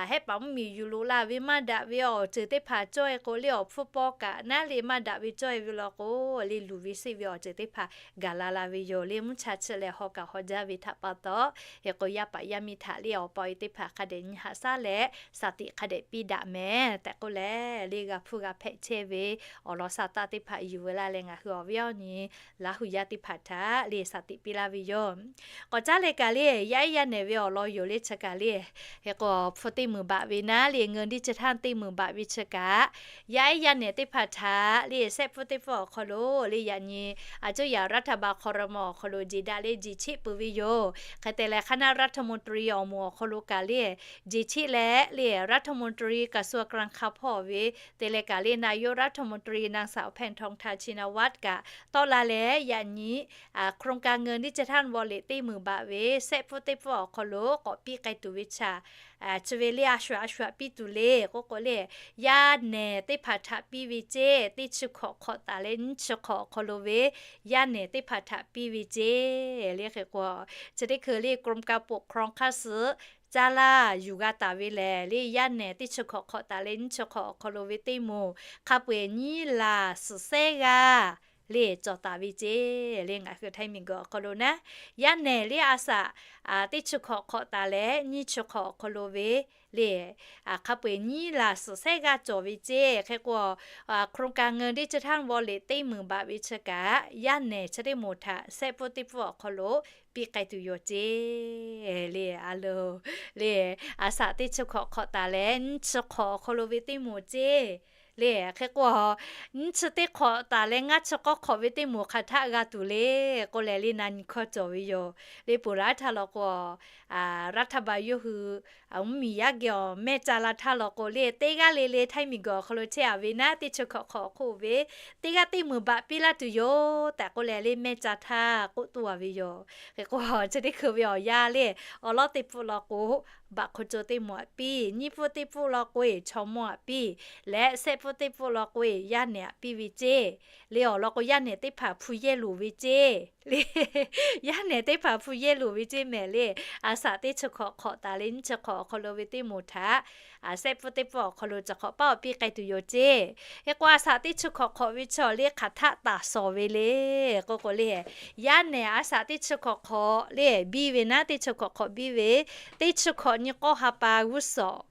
hehˉ paˍ mvuhˇ miˬ yuˬ loꞈ la ve maˇ daꞈ ve awˬ ceuˬ teˇ hpaˍ cawˇ e k'o le, awˬ hpfuhˇ pawˇ kaꞈ naˉ le maˇ daꞈ ve cawˇ e ve law k'o le, luˬ ve seˆ ve awˬ ceuˬ teˇ hpaˍ gaˬ la la ve yoˬ le. Mvuhˇ cha chi leh haw kaꞈ haw jaˇ ve htaꞈ pa taw, hk'e k'o, yaˇ paˍ yaˇ miˇ htaꞈ le awˬ pa awˬ e teˇ hpaˍ hk'a dehꞈ nyi haꞈ shaˉ leh shaˍ tiꞈ hk'a dehꞈ piˇ daꞈ mehˍ tehꞈ k'oˆ leh le, g'a hpuˇ g'a hpehꞈ chehˇ ve awˬ lawn sha taˆ teˇ hpaˍ yuˬ ve laˇ leh ngaˬ hui awˬ viˉ awˬ nyi Laˇ hu yaˇ teˇ hpaˍ htaꞈ le shaˍ tiꞈ piˇ laˇ ve yoˬ. K'awꞈ caˉ leh kaꞈ le, yaˇ ehˉ yaˇ nehˬ ve awˬ lawn yoˬ le chi kaꞈ le, hk'e k'o, hpu teˇ meunˍ baꞈ ve naˉ le, เงินดิจิทัล teˇ meunˍ baꞈ ve chi kaꞈ, yaˇ ehˉ yaˇ nehˬ teˇ hpaˍ htaꞈ le, sehˆ pfuhˇ teˇ pfuhˇ awˬ hk'aw lo le, yaꞈ nyi aˬ cuˇ yaꞈ รัฐบาล ครม. awˬ hk'aw lo jeˬ daꞈ le jeˬ cheˆ peuˬ ve yoˬ. Hk'e te leh คณะรัฐมนตรี awˬ moˍ awˬ hk'aw lo kaꞈ le, jeˬ cheˆ leh le, รัฐมนตรี กระทรวงการคลัง hpawˇ ve te leh kaꞈ le, นายกรัฐมนตรี นางสาว แพทองธาร ชินวัตร kaꞈ tawˆ la leh, yaꞈ nyi โครงการ เงินดิจิทัล วอลเล็ต teˇ meunˍ baꞈ ve sehˆ pfuhˇ teˇ pfuhˇ awˬ hk'aw lo k'awꞈ piˇ k'ai tuˬ ve chaw, chi ve le a shuˍ a shuˍ piˇ tuˬ le k'oˆ k'o le, yaˇ nehˬ teˇ hpaˍ htaꞈ piˇ ve ceˇ. Teˇ chi hkawꞈ hk'awꞈ taˍ leh nyiˇ chi hkawꞈ awˬ hk'aw lo ve yaˇ nehˬ teˇ hpaˍ htaꞈ piˇ ve ceˇ le. Hk'e k'o, chi teˇ hkui le กรมการปกครอง hk'aˇ suh caˇ laˇ yuˬ g'a taˍ ve lehˬ le, yaˇ nehˬ teˇ chi hkawꞈ hk'awꞈ taˍ leh nyiˇ chi hkawꞈ awˬ hk'aw lo ve teˇ moˍ hk'a peu-eˬ nyiˇ laˬ suhˍ sehˉ g'aˇ le cawˬ taˍ ve ceˇ le. Ngaˬ hui Htaiˇ miˬguiˬ awˬ hk'aw lo naˉ, yaˇ nehˬ le a shaꞈ teˇ chi hkawꞈ hk'awꞈ taˍ leh nyiˇ chi hkawꞈ awˬ hk'aw lo ve le, hk'a peu-eˬ nyiˇ laˬ suhˍ sehˉ g'aˇ cawˬ ve ceˇ. Hk'e k'o, โครงการ เงินดิจิทัล วอลเล็ต teˇ meunˍ baꞈ ve chi kaꞈ, yaˇ nehˬ chi teˇ moˍ htaꞈ sehˆ pfuhˇ teˇ pfuhˇ awˬ hk'aw lo piˇ k'ai tuˬ yoˬ ceˇ le. A loˬ le, a shaꞈ teˇ chi hkawꞈ hk'awꞈ taˍ leh nyiˇ chi hkawꞈ awˬ hk'aw lo ve teˇ moˍ ceˇ le. Hk'e k'o, nyiˇ chi teˇ hk'awꞈ taˍ leh ngaˇ chi k'awˇ hk'awꞈ ve teˇ moˍ hk'aˬ htaˆ g'a tuˬ le k'oˆ leh le, na nyi hkawˇ cawˬ ve yoˬ le. Peuˬ laˇ htaˇ law k'o, รัฐบาล yawˇ hui mvuhˇmiˬ yaˇ geh awˬ mehˇ ca la htaˇ law k'o le, teˇ g'aˇ le le Htaiˇ miˬguiˬ awˬ hk'aw lo chehˇ a ve naˉ, teˇ chi hkawꞈ hk'awꞈ hk'oˆ ve teˇ g'aˇ teˇ meunˍ baꞈ piˇ laˇ tuˬ yoˬ tehꞈ k'oˆ leh le, mehˇ ca htaˇ k'oˆ toˇ a ve yoˬ. Hk'e k'o, chi teˇ hkui ve awˬ yaˇ le, awˬ lawˉ teˇ pfuhˆ law k'o, baꞈ hk'o co teˇ moˍ aꞈ piˇ, nyiˇ pfuhˇ teˇ pfuhˆ law k'o e chaw mawˇ aꞈ piˇ, leh sehˆ pfuhˇ teˇ pfuhˆ law k'o e yaˇ nehˬ aꞈ piˇ ve ceˇ le. Awˬ lawn k'o, yaˇ nehˬ teˇ hpaˍ hpu yehˇ loˍ ve ceˇ le. Yaˇ nehˬ teˇ hpaˍ hpu yehˇ loˍ ve ceˇ mehˍ le. A shaꞈ teˇ chi hkawꞈ hk'awꞈ taˍ leh nyiˇ chi hkawꞈ awˬ hk'aw lo ve teˇ moˍ htaꞈ sehˆ pfuhˇ teˇ pfuhˇ awˬ hk'aw lo chi hk'awꞈ paˉ awˬ piˇ k'ai tuˬ yoˬ ceˇ. Hk'e k'o, a shaꞈ teˇ chi hkawꞈ hk'awꞈ ve chaw le hk'aˬ htaˆ taˍ shawˍ ve le k'oˆ k'o le, yaˇ nehˬ a shaꞈ teˇ chi hkawꞈ hk'awꞈ le biˇ ve naˉ, teˇ chi hkawꞈ hk'awꞈ biˇ ve, teˇ chi hkawꞈ nyi k'awˇ ha pa g'uˇ suhˍ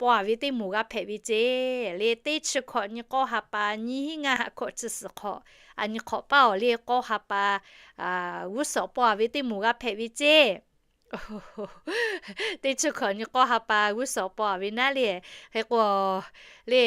paw a ve teˇ moˍ g'a hpehꞈ ve ceˇ le. Teˇ chi hkawꞈ nyi k'awˇ ha pa nyiˇ hinˉ ngaˇ ha hkawꞈ chi suhˍ hk'awꞈ, a nyi hk'awꞈ paˉ awˬ le k'awˇ ha pa g'uˇ suhˍ paw a ve teˇ moˍ g'a hpehꞈ ve ceˇ. Teˇ chi hkawꞈ nyi k'awˇ ha pa g'uˇ suhˍ paw a ve naˉ le. Hk'e k'o le,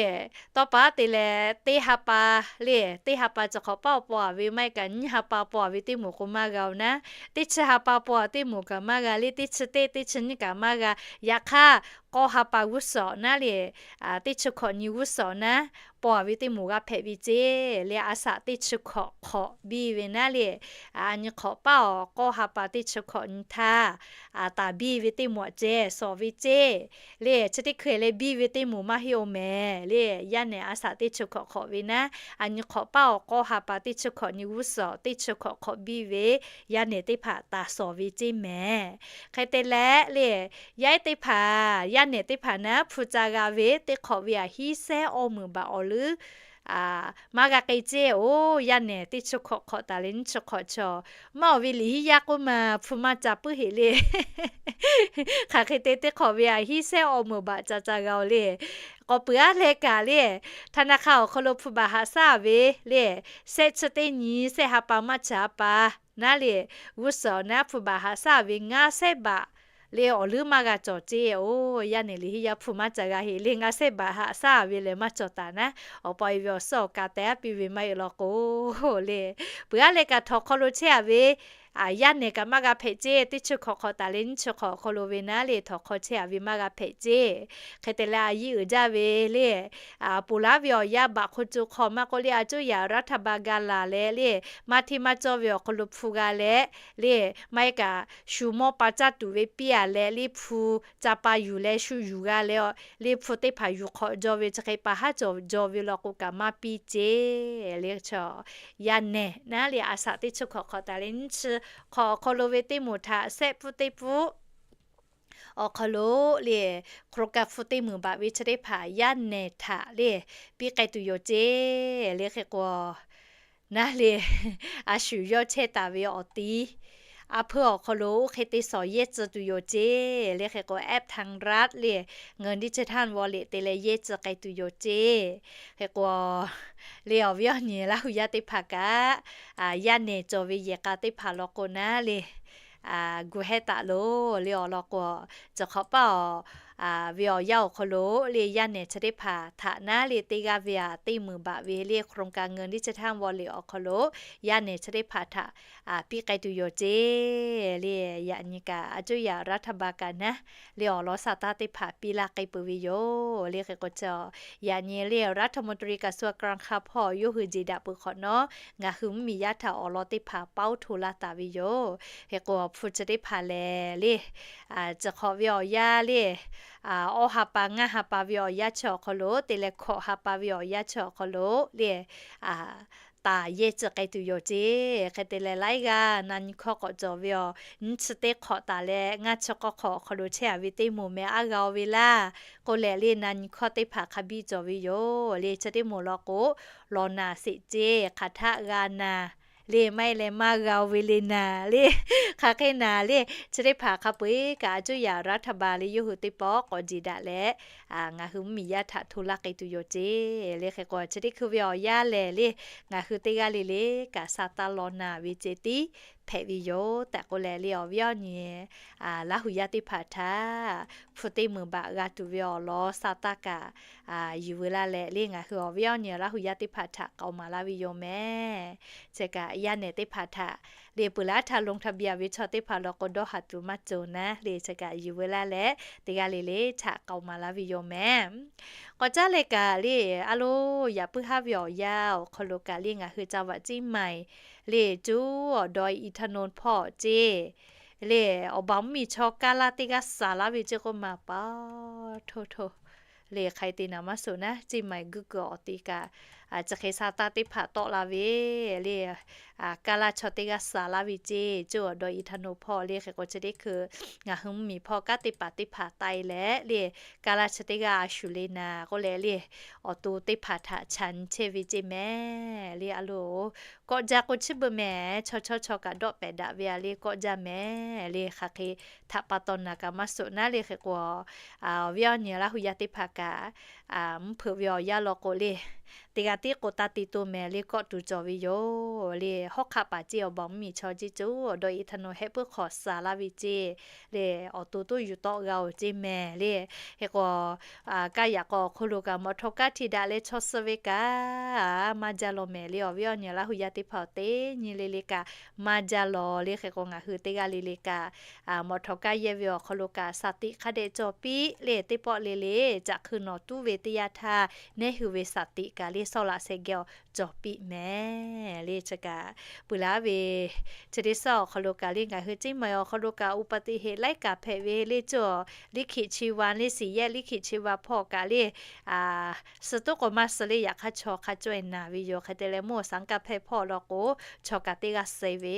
tawˇ pa te leh teˇ ha pa le, teˇ ha pa chi hk'awꞈ paˉ awˬ paw a ve maˇ heˆ kaꞈ nyiˇ ha pa paw a ve teˇ moˍ k'o maˇ g'a oˬ naˉ, teˇ chi ha pa paw a teˇ moˍ kaꞈ maˇ g'a le, teˇ chi teˇ teˇ chi nyiˇ kaꞈ maˇ g'a. Yaꞈ hk'aˇ, k'awˇ ha pa g'uˇ suhˍ naˉ le, teˇ chi hkawꞈ nyi g'uˇ suhˍ naˉ paw a ve teˇ moˍ g'a hpehꞈ ve ceˇ le. A shaꞈ teˇ chi hkawꞈ hk'awꞈ biˇ ve naˉ le, a nyi hk'awꞈ paˉ awˬ k'awˇ ha pa teˇ chi hkawꞈ nyi htaˇ, taˍ biˇ ve teˇ moˍ aꞈ ceh shawˍ ve ceˇ le. Chi teˇ hkui leh biˇ ve teˇ moˍ maˇ heˆ oˬ mehˍ le. Yaˇ nehˬ a shaꞈ teˇ chi hkawꞈ hk'awꞈ ve naˉ, a nyi hk'awꞈ paˉ awˬ k'awˇ ha pa teˇ chi hkawꞈ nyi g'uˇ suhˍ teˇ chi hkawꞈ hk'awꞈ biˇ ve yaˇ nehˬ teˇ hpaˍ taˍ shawˍ ve ceˇ mehˍ. Hk'e te leh le, yaˇ ehˉ teˇ hpaˍ, yaˇ nehˬ teˇ hpaˍ naˉ hpu ca g'a ve teˇ hk'awꞈ ve aꞈ hiˉ sehˉ awˇ meunˍ baꞈ awˬ leuˉ maˇ g'a k'ai ceˇ. Oˬ, yaˇ nehˬ teˇ chi hkawꞈ hk'awꞈ taˍ leh nyiˇ chi hk'awꞈ chi, maˇ awˬ ve liꞈ hiˉ yaˇ k'oˆ ma hpu maˇ ca puiˉ heꞈ le. Hk'aˬ hk'e te teˇ hk'awꞈ ve a hiˉ sehˉ awˬ meunˍ baꞈ ca ca g'a-oˬ le. K'awꞈ peuˬ aˉ leh kaꞈ le, htaˇ naˇ hk'aˇ awˬ hk'aw lo hpu baꞈ haꞈ shaˉ ve le, sehˆ chi teˇ nyi sehˆ ha pa maˇ chi ha pa naˉ le, g'uˇ suhˍ awˬ naˉ hpu baꞈ haꞈ shaˉ ve ngaˇ sehˉ baꞈ le awˬ leuˉ maˇ g'a cawˬ ceˇ. Oˬ, yaˇ nehˬ liꞈ hiˉ yaˇ hpu maˇ ca g'a heꞈ le, ngaˇ sehˉ baꞈ haꞈ shaˉ ve lehˬ maˇ cawˬ taˍ naˉ, awˬ pa e ve awˬ suhˉ awˬ ka teh aˉ piˇ ve maˇ heˆ law k'o le. Peuˬ aˉ leh kaꞈ htawnˍ hk'aw lo chehˇ a ve yaˇ nehˬ kaꞈ maˇ g'a hpehꞈ ceˇ. Teˇ chi hk'awꞈ hk'awꞈ taˍ leh nyiˇ chi hk'awꞈ awˬ hk'aw lo ve naˉ le, htawnˍ hk'aw chehˇ a ve maˇ g'a hpehꞈ ceˇ. Hk'e te leh a yiˇ uiˍ jaˇ ve le, ponˬ laˇ ve awˬ yanˇ baꞈ hk'o co hk'aw maˇ k'oˆ le, a cuˇ yaꞈ raˇ htaˇ ba ga laˬ leh le, maˇ hteˇ maˇ cawˇ ve awˬ hk'aw lo hpu g'a leh le, maˇ heˆ kaꞈ shu mawˇ pa caˇ tuˬ ve piˇ a leh le, hpu ca pa yuˬ leh shu yuˬ g'a leh, le hpu teˇ hpaˍ yuˬ hk'awꞈ jaw ve chi hk'e pa haˉ cawˬ jaw ve law k'o kaꞈ maˇ piˇ ceˇ le. Chaw yaˇ nehˬ naˉ le, a shaꞈ teˇ chi hk'awꞈ hk'awꞈ taˍ leh nyiˇ chi hk'awꞈ awˬ hk'aw lo ve teˇ moˍ htaꞈ sehˆ pfuhˇ teˇ pfuhˇ awˬ hk'aw lo le, hk'aw lo kaꞈ hpu teˇ meunˍ baꞈ ve chi teˇ hpaˍ yaˇ nehˬ htaꞈ le, piˇ k'ai tuˬ yoˬ ceˇ le. Hk'e k'o naˉ le, a shu yawˇ chehˇ taˍ ve awˬ tiˉ a hpeuˇ awˬ hk'aw lo oˇ hk'e te shawˍ yehˇ tcuh tuˬ yoˬ ceˇ le. Hk'e k'o แอปธนาคาร le, เงินดิจิทัลวอลเล็ต te leh yehˇ tcuh k'ai tuˬ yoˬ ceˇ. Hk'e k'o le, awˬ viˉ awˬ nyi Laˇ hu yaˇ teˇ hpaˍ kaꞈ, yaˇ nehˬ cawˬ ve yehˬ k'a teˇ hpaˍ law k'o naˉ le, gu hehˉ taˍ loˬ le. Awˬ lawn k'o, chi hk'awꞈ paˇ awˬ ve awˬ yanˇ awˬ hk'aw lo le, yaˇ nehˬ chi teˇ hpaˍ htaꞈ naˉ le, teˇ g'aˇ ve a teˇ meunˍ baꞈ ve le, โครงการเงินดิจิทัลวอลเล็ต awˬ hk'aw lo yaˇ nehˬ chi teˇ hpaˍ htaꞈ piˇ k'ai tuˬ yoˬ ceˇ le. Yaꞈ nyi kaꞈ a cuˇ yaꞈ raˇ htaˇ ba kaꞈ naˉ le, awˬ lawn sha taˇ teˇ hpaˍ piˇ laˇ k'ai peuˬ ve yoˬ le. Hk'e k'o, yaꞈ nyi le รัฐมนตรีกระทรวงการคลัง hpawˇ yawˇ hui jeˬ daꞈ peuˬ hk'awꞈ nawˉ, ngaˬ hui mvuhˇmiˬ yaˇ htaꞈ awˬ lawn teˇ hpaˍ paoˇ hto laˇ taˍ ve yoˬ. Hk'e k'o, hpu chi teˇ hpaˍ lehˬ le, chi hk'awꞈ ve awˬ yanˇ le, awˇ ha pa ngaˇ ha pa ve awˬ yanˇ chi awˬ hk'aw lo te leh hkawꞈ ha pa ve awˬ yanˇ chi awˬ hk'aw lo le, taˍ yehˇ tcuh k'ai tuˬ yoˬ ceˇ. Hk'e te leh laiˉ g'aˇ na nyi hkawˇ k'awꞈ cawˬ ve awˬ, nyiˇ chi teˇ hk'awꞈ taˍ leh ngaˇ chi k'awˇ hk'awꞈ awˬ hk'aw lo chehˇ a ve teˇ moˍ meh aˉ g'a-o ve laˇ k'oˆ leh le, na nyi hkawˇ teˇ hpaˍ hk'a biˇ cawˬ ve yoˬ le. Chi teˇ moˍ law k'o, lawˬ naˬ sheˍ ceˇ, hk'aˬ htaˆ g'a naˬ le, maˇ heˆ leh maˇ g'a-o ve le naˬ le. Hk'aˬ hk'e naˬ le, chi teˇ hpaˍ hk'a peu-eˬ kaꞈ a cuˇ yaꞈ raˇ htaˇ ba le, yawˇ hui teˇ pawˆ k'awꞈ jeˬ daꞈ leh, ngaˬ hui mvuhˇmiˬ yaˇ htaꞈ hto laˇ k'ai tuˬ yoˬ ceˇ le. Hk'e k'o, chi teˇ hkui ve awˬ yanˇ lehˬ le, ngaˬ hui teˇ g'aˇ le le kaꞈ sha taˇ lawˬ naˬ ve ceh tiˉ hpehꞈ ve yoˬ tehꞈ k'oˆ leh le, awˬ viˉ awˬ nyi Laˇ hu yaˇ teˇ hpaˍ htaꞈ hpu teˇ meunˍ baꞈ g'a tuˬ ve awˬ lawn sha taˇ kaꞈ yiˬ veu laˇ leh le, ngaˬ hui awˬ viˉ awˬ nyi Laˇ hu yaˇ teˇ hpaˍ htaꞈ k'aoˍ maˍ laˇ ve yoˬ meh. Chi kaꞈ yaˇ nehˬ teˇ hpaˍ htaꞈ le, peuˬ laˇ htaˇ ลงทะเบียน ve chaw teˇ hpaˍ law k'o dawˇ haˍ tuˬ maˇ cawˬ naˉ le, chi kaꞈ yiˬ veu laˇ leh, teˇ g'aˇ le le htaꞈ k'aoˍ maˍ laˇ ve yoˬ meh. K'awꞈ caˉ leh kaꞈ le, a loˬ, yaꞈ puiˉ haˉ ve awˬ yanˇ awˬ hk'aw lo kaꞈ le, ngaˬ hui ca vaꞈ Ciˇ maiˍ le, coˇ awˬ dawˇ Ethnolo hpawˇ ceˇ le, awˬ baˬ mvuhˇmiˬ chaw kaˇ laˇ teˇ g'aˇ saˍ laˇ ve ceˇ k'oˆ maˍ pa htoˇ htoˇ le, hk'aˬ hk'e te naˍ maˇ suꞈ naˉ, Ciˇ maiˍ guˇ kuiˬ awˬ ti kaꞈ chi hk'e sha taˇ teˇ hpaˍ tawˆ la ve le, kaˇ laˇ chaw teˇ g'aˇ saˍ laˇ ve ceˇ, coˇ awˬ dawˇ Ethnolo hpawˇ le. Hk'e k'o, chi teˇ hkui ngaˬ hui mvuhˇmiˬ hpawˇ kanˉ teˇ paˍ teˇ hpaˍ taiˍ leh le, kaˇ laˇ chi teˇ g'aˇ a shuˍ le naˍ k'oˆ leh le, awˬ to teˇ hpaˍ htaꞈ chaꞈ nyi chehˇ ve ceˇ meh le. A loˬ, kawˆ jaˇ k'o chiˇ beuꞈ meh, chaw chawˇ chaw kaꞈ dawˆ pehˍ daꞈ ve a le, kawˆ jaˇ meh le. Hk'aˬ hk'e htaꞈ pa taw naˍ kaꞈ maˇ suꞈ naˉ le. Hk'e k'o, awˬ viˉ awˬ nyi Laˇ hu yaˇ teˇ hpaˍ kaꞈ mvuhˇ hpeuꞈ ve awˬ yanˇ law k'o le, teˇ g'aˇ tiˉ k'o taˇ te to meh le, kawˆ tuˬ cawˬ ve yoˬ le. Hawˉ hk'aˆ paˍ ceˇ, awˬ baˬ mvuhˇmiˬ chaw ceˇ, coˇ awˬ dawˇ Ethnolo hehˆ puiˉ hk'awꞈ saˍ laˇ ve ceˇ le, awˬ to toˇ yuˬ tawˆ g'a-oˬ ceˇ meh le. Hk'e k'o, kaˇ yaꞈ k'aw awˬ hk'aw lo kaꞈ มอเตอร์ไซค์ hti daꞈ leh chaw suh ve kaꞈ maˇ jaˇ lawˬ meh le. Awˬ viˉ awˬ nyi Laˇ hu yaˇ teˇ hpaˍ awˬ teˇ nyi le le kaꞈ maˇ jaˇ lawˬ le. Hk'e k'o, ngaˬ hui teˇ g'aˇ le le kaꞈ มอเตอร์ไซค์ yehˇ ve awˬ hk'aw lo kaꞈ สติ hk'a dehꞈ cawˬ piˇ le. Teˇ pawˆ le le caꞈ hkui nawˬ tuˉ ve teˇ yanˇ htaˇ, neˇ hui ve สติ kaꞈ le sawˉ laꞈ sheh geh awˬ cawˬ piˇ meh le. Chi kaꞈ peuˬ laˇ ve chi teˇ suhˉ awˬ hk'aw lo kaꞈ le, ngaˬ hui Ciˇ maiˍ awˬ hk'aw lo kaꞈ อุบัติเหตุ laiˉ kaꞈ hpehꞈ ve le, coˇ liˇ hkiꞈ chi va le, สี่แยก liˇ hkiꞈ chi va hpawˇ kaꞈ le, suh toˉ k'o maˇ suh le, yaꞈ hk'aˇ chaw hk'a caweh naˍ ve yoˬ. Hk'e te leh, mvuhˇ awˬ สังกำแพง hpawˇ law k'o, chaw kaꞈ teˇ g'aˇ suh ve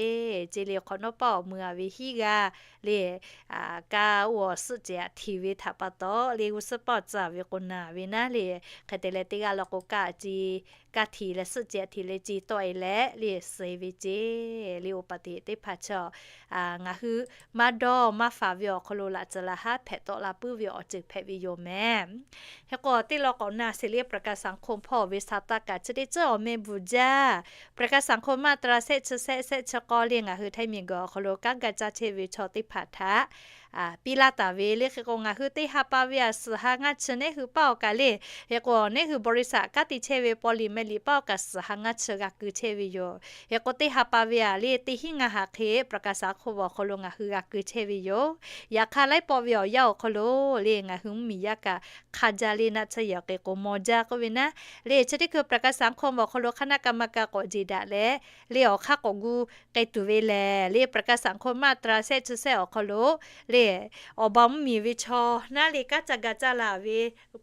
ceˇ le. Hk'awꞈ nawˉ paˆ awˬ mui a ve hiˉ g'aˇ le, kaˇ oˇ awˬ suhˆ cehˬ aꞈ hti ve htaꞈ pa taw le, g'uˇ suhˉ paˆ tcuh ve k'o naˍ ve naˉ le. Hk'e te leh, teˇ g'aˇ law k'o kaˇ a ciˇ kaˇ htiˍ leh suhˆ cehˬ htiˍ leh ce tawˆ e leh le suh e ve ceˇ. Le oˇ paˍ teˇ hpaˍ chaw ngaˬ hui maˇ dawˇ maˇ faˍ ve awˬ hk'aw lo laꞈ tcuh laꞈ haˉ hpehꞈ tawˆ la puiˉ ve awˬ ceuˬ hpehꞈ ve yoˬ mehˍ. Hk'e k'o teˇ law k'awꞈ na sheˍ le ประกันสังคม hpawˇ ve sa taˇ kaꞈ chi teˇ ceuˬ awˬ meh bvuhˬ jaˇ. ประกันสังคม มาตรา shehˆ chi shehˆ shehˆ chi k'awˇ le ngaˬ hui htaiˇ miˬguiˬ awˬ hk'aw lo kanˉ ga caˇ chehˇ ve chaw teˇ hpaˍ htaꞈ piˇ laˇ taˍ ve le. Hk'e k'o ngaˬ hui teˇ ha pa ve a suhˍ ha ngaˇ chi neˉ hui paˇ awˬ kaꞈ le, hk'e k'o neˉ hui บริษัท kanˉ te chehˇ ve paw liꞈ meh liꞈ paˇ awˬ kaꞈ suhˍ ha ngaˇ chi g'a keu chehˇ ve yoˬ. Hk'e k'o teˇ ha pa ve a le teˇ hinˉ ngaˇ ha hk'e ประกันสังคม awˬ hk'aw lo ngaˬ hui g'a keu chehˇ ve yoˬ. Yaꞈ hk'aˇ laiˉ pawˆ ve awˬ yanˇ awˬ hk'aw lo le ngaˬ hui mvuhˇmiˬ yaˇ kaꞈ hk'a jaˇ le naˆ tsuhˇ yehˬ awˬ k'e k'o maw jaˇ k'oˆ ve naˉ, le chi teˇ hkui ประกันสังคม awˬ hk'aw lo hk'aˇ naˆ กรรมการ k'awꞈ jeˬ daꞈ leh le awˬ hk'aˇ k'awꞈ gu k'ai tuˬ ve lehˬ le ประกันสังคม มาตรา shehˆ chi shehˆ awˬ hk'aw lo le awˬ ba mvuhˇmiˬ ve chaw naˉ le kanˉ ca ga caˇ la ve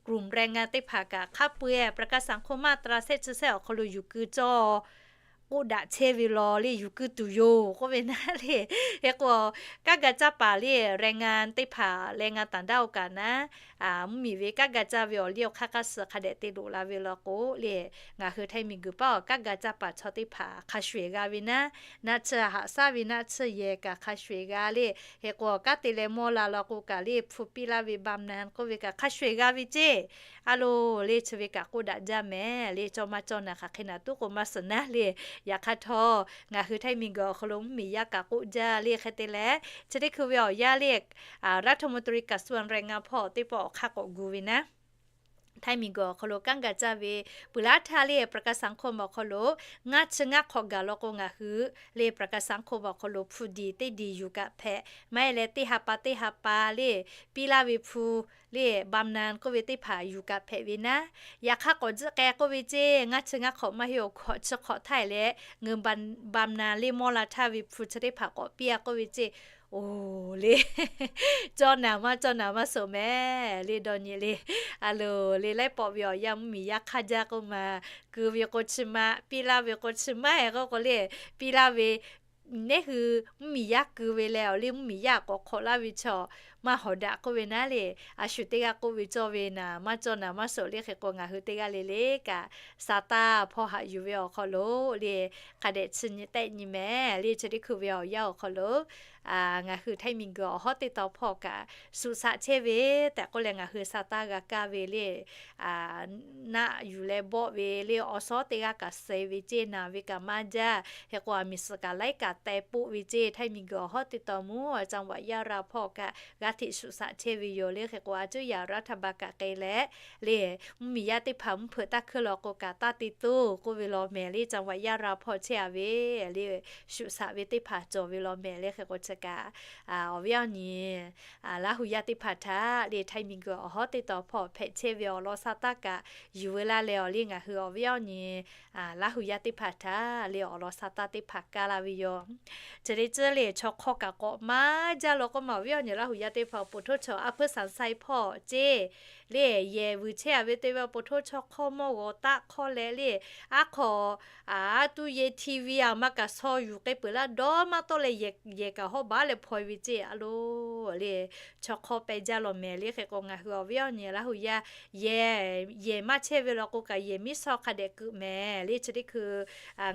กลุ่มแรงงาน teˇ hpaˍ kaꞈ hk'a peu-eˬ ประกันสังคม มาตรา shehˆ chi shehˆ awˬ hk'aw lo yuˬ keu cawˇ k'oˆ daꞈ chehˇ ve law le yuˬ keu tuˬ yoˬ k'oˆ ve naˉ le. Hk'e k'o kanˉ ga caˇ paˍ le แรงงาน teˇ hpaˍ แรงงานต่างด้าว awˬ kaꞈ naˉ mvuhˇmiˬ ve kanˉ ga caˇ ve awˬ liˇ awˬ hk'aˇ hk'aˇ suh hk'a dehꞈ te loꞈ la ve law k'o le, ngaˬ hui htaiˇ miˬguiˬ paˇ awˬ kanˉ ga caˇ paˍ chaw teˇ hpaˍ hk'a shuˍ eˬ g'a ve naˉ, naˆ tsuhˇ haꞈ shaˉ ve naˆ tsuhˇ yehˬ kaꞈ hk'a shuˍ eˬ g'a le. Hk'e k'o kanˉ te leh mawˇ la law k'o kaꞈ le hpu piˇ laˇ ve บำนาญ k'oˆ ve kaꞈ hk'a shuˍ eˬ g'a ve ceˇ. A loˬ le chi ve kaꞈ k'oˆ daꞈ jaˇ mehˍ le cawˇ maˇ cawˇ naˍ hk'aˬ hk'e naˍ tuˉ k'o maˇ suhˍ naˉ le. Yaꞈ hk'aˇ htawˇ ngaˬ hui htaiˇ miˬguiˬ awˬ hk'aw lo mvuhˇmiˬ yaˇ kaꞈ k'oˆ jaˇ le hk'e te leh chi teˇ hkui ve awˬ yanˇ le รัฐมนตรีกระทรวงแรงงาน hpawˇ teˇ pawˆ awˬ hk'aˇ k'awꞈ gu ve naˉ htaiˇ miˬguiˬ awˬ hk'aw lo kanˉ ga caˇ ve peuˬ laˇ htaˇ le ประกันสังคม awˬ hk'aw lo ngaˇ chi ngaˇ hk'awꞈ gaˬ law k'o ngaˬ hui le ประกันสังคม awˬ hk'aw lo hpu diˬ teˇ diˬ yuˬ kaꞈ hpehꞈ, maˇ heˆ leh teˇ ha pa teˇ ha pa le piˇ laˇ ve hpu le บำนาญ k'oˆ ve teˇ hpaˍ yuˬ kaꞈ hpehꞈ ve naˉ, yaꞈ hk'aˇ k'awꞈ tzuhˆ k'ai k'oˆ ve ceˇ. Ngaˇ chi ngaˇ hk'awꞈ maˇ heˆ awˬ hk'awꞈ chi hk'awꞈ htaˇ e leh ngeu บำนาญ le mawˇ la htaˇ ve hpu chi teˇ hpaˍ k'awꞈ piˇ a k'oˆ ve ceˇ. Oˬ le cawˇ naˍ maˇ cawˇ naˍ maˇ suhˍ mehˍ le dawˇ nyi le. A loˬ le laiˉ pawˆ ve awˬ yanˇ mvuhˇmiˬ yaˇ hk'aˇ jaˇ k'oˆ ma, keu ve k'o chi ma, piˇ laˇ ve k'o chi maˇ heˆ k'oˆ k'o le, piˇ laˇ ve neˉ hui mvuhˇmiˬ yaˇ keu ve leh awˬ le mvuhˇmiˬ yaˇ k'awꞈ hk'awꞈ laˇ ve chaw maˇ hawˍ daꞈ k'oˆ ve naˉ le. A shu teˇ g'aˇ k'oˆ ve cawˇ ve naˍ maˇ cawˇ naˍ maˇ suhˍ le hk'e k'o ngaˬ hui teˇ g'aˇ le le kaꞈ sa taˇ hpawˇ haꞈ yuˬ ve awˬ hk'aw lo le hk'a dehꞈ chi nyi tehˆ nyi mehˍ le chi teˇ hkui ve awˬ yanˇ awˬ hk'aw lo ngaˬ hui htaiˇ miˬguiˬ awˬ hawˉ teˇ taw hpawˇ kaꞈ shuꞈ shaꞈ chehˇ ve tehꞈ k'oˆ leh ngaˬ hui sa taˇ g'a kaˇ ve le naˆ yuˬ leh bawˆ ve le awˬ shawˉ teˇ g'aˇ kaꞈ suh ve ceˇ, naˬ ve kaꞈ maˇ jaˇ. Hk'e k'o aˬ miˍ suhˍ kaꞈ laiˉ kaꞈ teh poˆ ve ceˇ. Htaiˇ miˬguiˬ awˬ hawˉ teˇ taw mvuhˇ จังหวัดยะลา hpawˇ kaꞈ g'aˇ hteꞈ shuꞈ shaꞈ chehˇ ve yoˬ le hk'e k'o a cuˉ yaꞈ รัฐบาล kaꞈ k'ai leh le mvuhˇmiˬ yaˇ teˇ hpaˍ mvuhˇ hpeuꞈ taˇ hkuiˇ law k'o kaꞈ taˇ te toˇ k'oˆ ve law mehˍ le จังหวัดยะลา hpawˇ chehˇ a ve le shuꞈ shaꞈ ve teˇ hpaˍ cawˬ ve law mehˍ le hk'e k'o chi kaꞈ awˬ viˉ awˬ nyi Laˇ hu yaˇ teˇ hpaˍ htaꞈ le htaiˇ miˬguiˬ awˬ hawˉ teˇ taw hpawˇ hpehꞈ chehˇ ve awˬ lawn sa taˇ kaꞈ yuˬ veu laˇ leh awˬ le ngaˬ hui awˬ viˉ awˬ nyi Laˇ hu yaˇ teˇ hpaˍ htaꞈ le awˬ lawn sa taˇ teˇ hpaˍ kaˇ laˇ ve yoˬ. Chi le tcuhˉ le chaw hk'awˇ kaꞈ k'awꞈ maˇ jaˇ law k'oˆ ma awˬ viˉ awˬ nyi Laˇ hu yaˇ teˇ hpaˍ ปฐมชั้น a hpuiˇ สามไซ hpawˇ ceˇ le yehˬ vuiˬ chehˇ a ve teˇ ve ปฐมชั้น hk'awˇ mawˇ g'awˬ taˆ hk'awˇ leh le aˉ hk'aw a tuˇ ye TV a maˇ kaꞈ shaw yuˬ k'ai peuˬ laˇ dawˇ maˇ tawˆ leh yehˬ kaꞈ hawˉ baˉ leh hpaw e ve ceˇ a lo le chaw hk'awˇ peh jaˇ law mehˍ le hk'e k'o ngaˬ hui awˬ viˉ awˬ nyi Laˇ hu yaˇ yehˬ yehˬ maˇ chehˇ ve law k'o kaꞈ yehˬ miˉ shaw hk'a dehꞈ keu mehˍ le chi teˇ hkui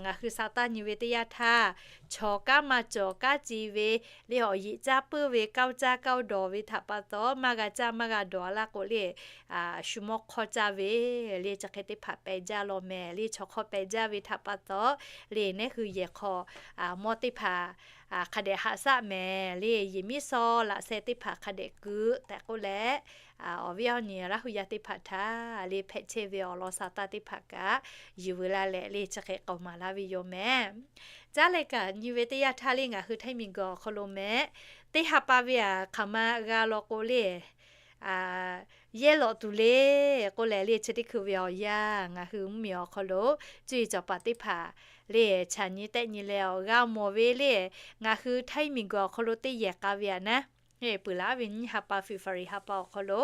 ngaˬ hui sa taˇ nyi ve teˇ yanˇ htaˇ chaw kanˉ maˇ cawˬ kanˉ ce ve le awˬ yeꞈ caˇ puiˉ ve kawˇ caˇ kawˇ dawˬ ve htaꞈ pa taw maˇ g'a caˇ maˇ g'a dawˬ a laˇ k'o le shu mawˇ hk'awˇ caˇ ve le chi hk'e teˇ hpaˍ peh jaˇ law mehˍ le chaw hk'awˇ peh jaˇ ve htaꞈ pa taw le neˉ hui yehˬ hk'aw mawˇ teˇ hpaˍ hk'a dehꞈ haꞈ shaˆ mehˍ le yehˬ miˉ shaw laꞈ sheh teˇ hpaˍ hk'a dehꞈ keu tehꞈ k'oˆ leh awˬ viˉ awˬ nyi Laˇ hu yaˇ teˇ hpaˍ htaꞈ le hpehꞈ chehˇ ve awˬ lawn sa taˇ teˇ hpaˍ kaꞈ yuˬ veu laˇ leh le chi hk'e k'aoˍ maˍ laˇ ve yoˬ mehˍ. Caˉ leh kaꞈ nyi ve teˇ yanˇ htaˇ le ngaˬ hui htaiˇ miˬguiˬ awˬ hk'aw lo mehˍ teˇ ha pa ve aꞈ hk'aˬ ma g'a law k'o le yehˇ lawꞈ tuˬ le k'oˆ leh le chi teˇ hkui ve awˬ yanˇ ngaˬ hui mvuhˇmiˬ awˬ hk'aw lo cuˇ yiˍ cawˬ paˍ teˇ hpaˍ le chaꞈ nyi tehˆ nyi leh awˬ g'a mawˬ ve le ngaˬ hui htaiˇ miˬguiˬ awˬ hk'aw lo teˇ yehˬ k'a ve aꞈ naˉ peuˬ laˉ ve nyiˇ ha pa February ha pa awˬ hk'aw lo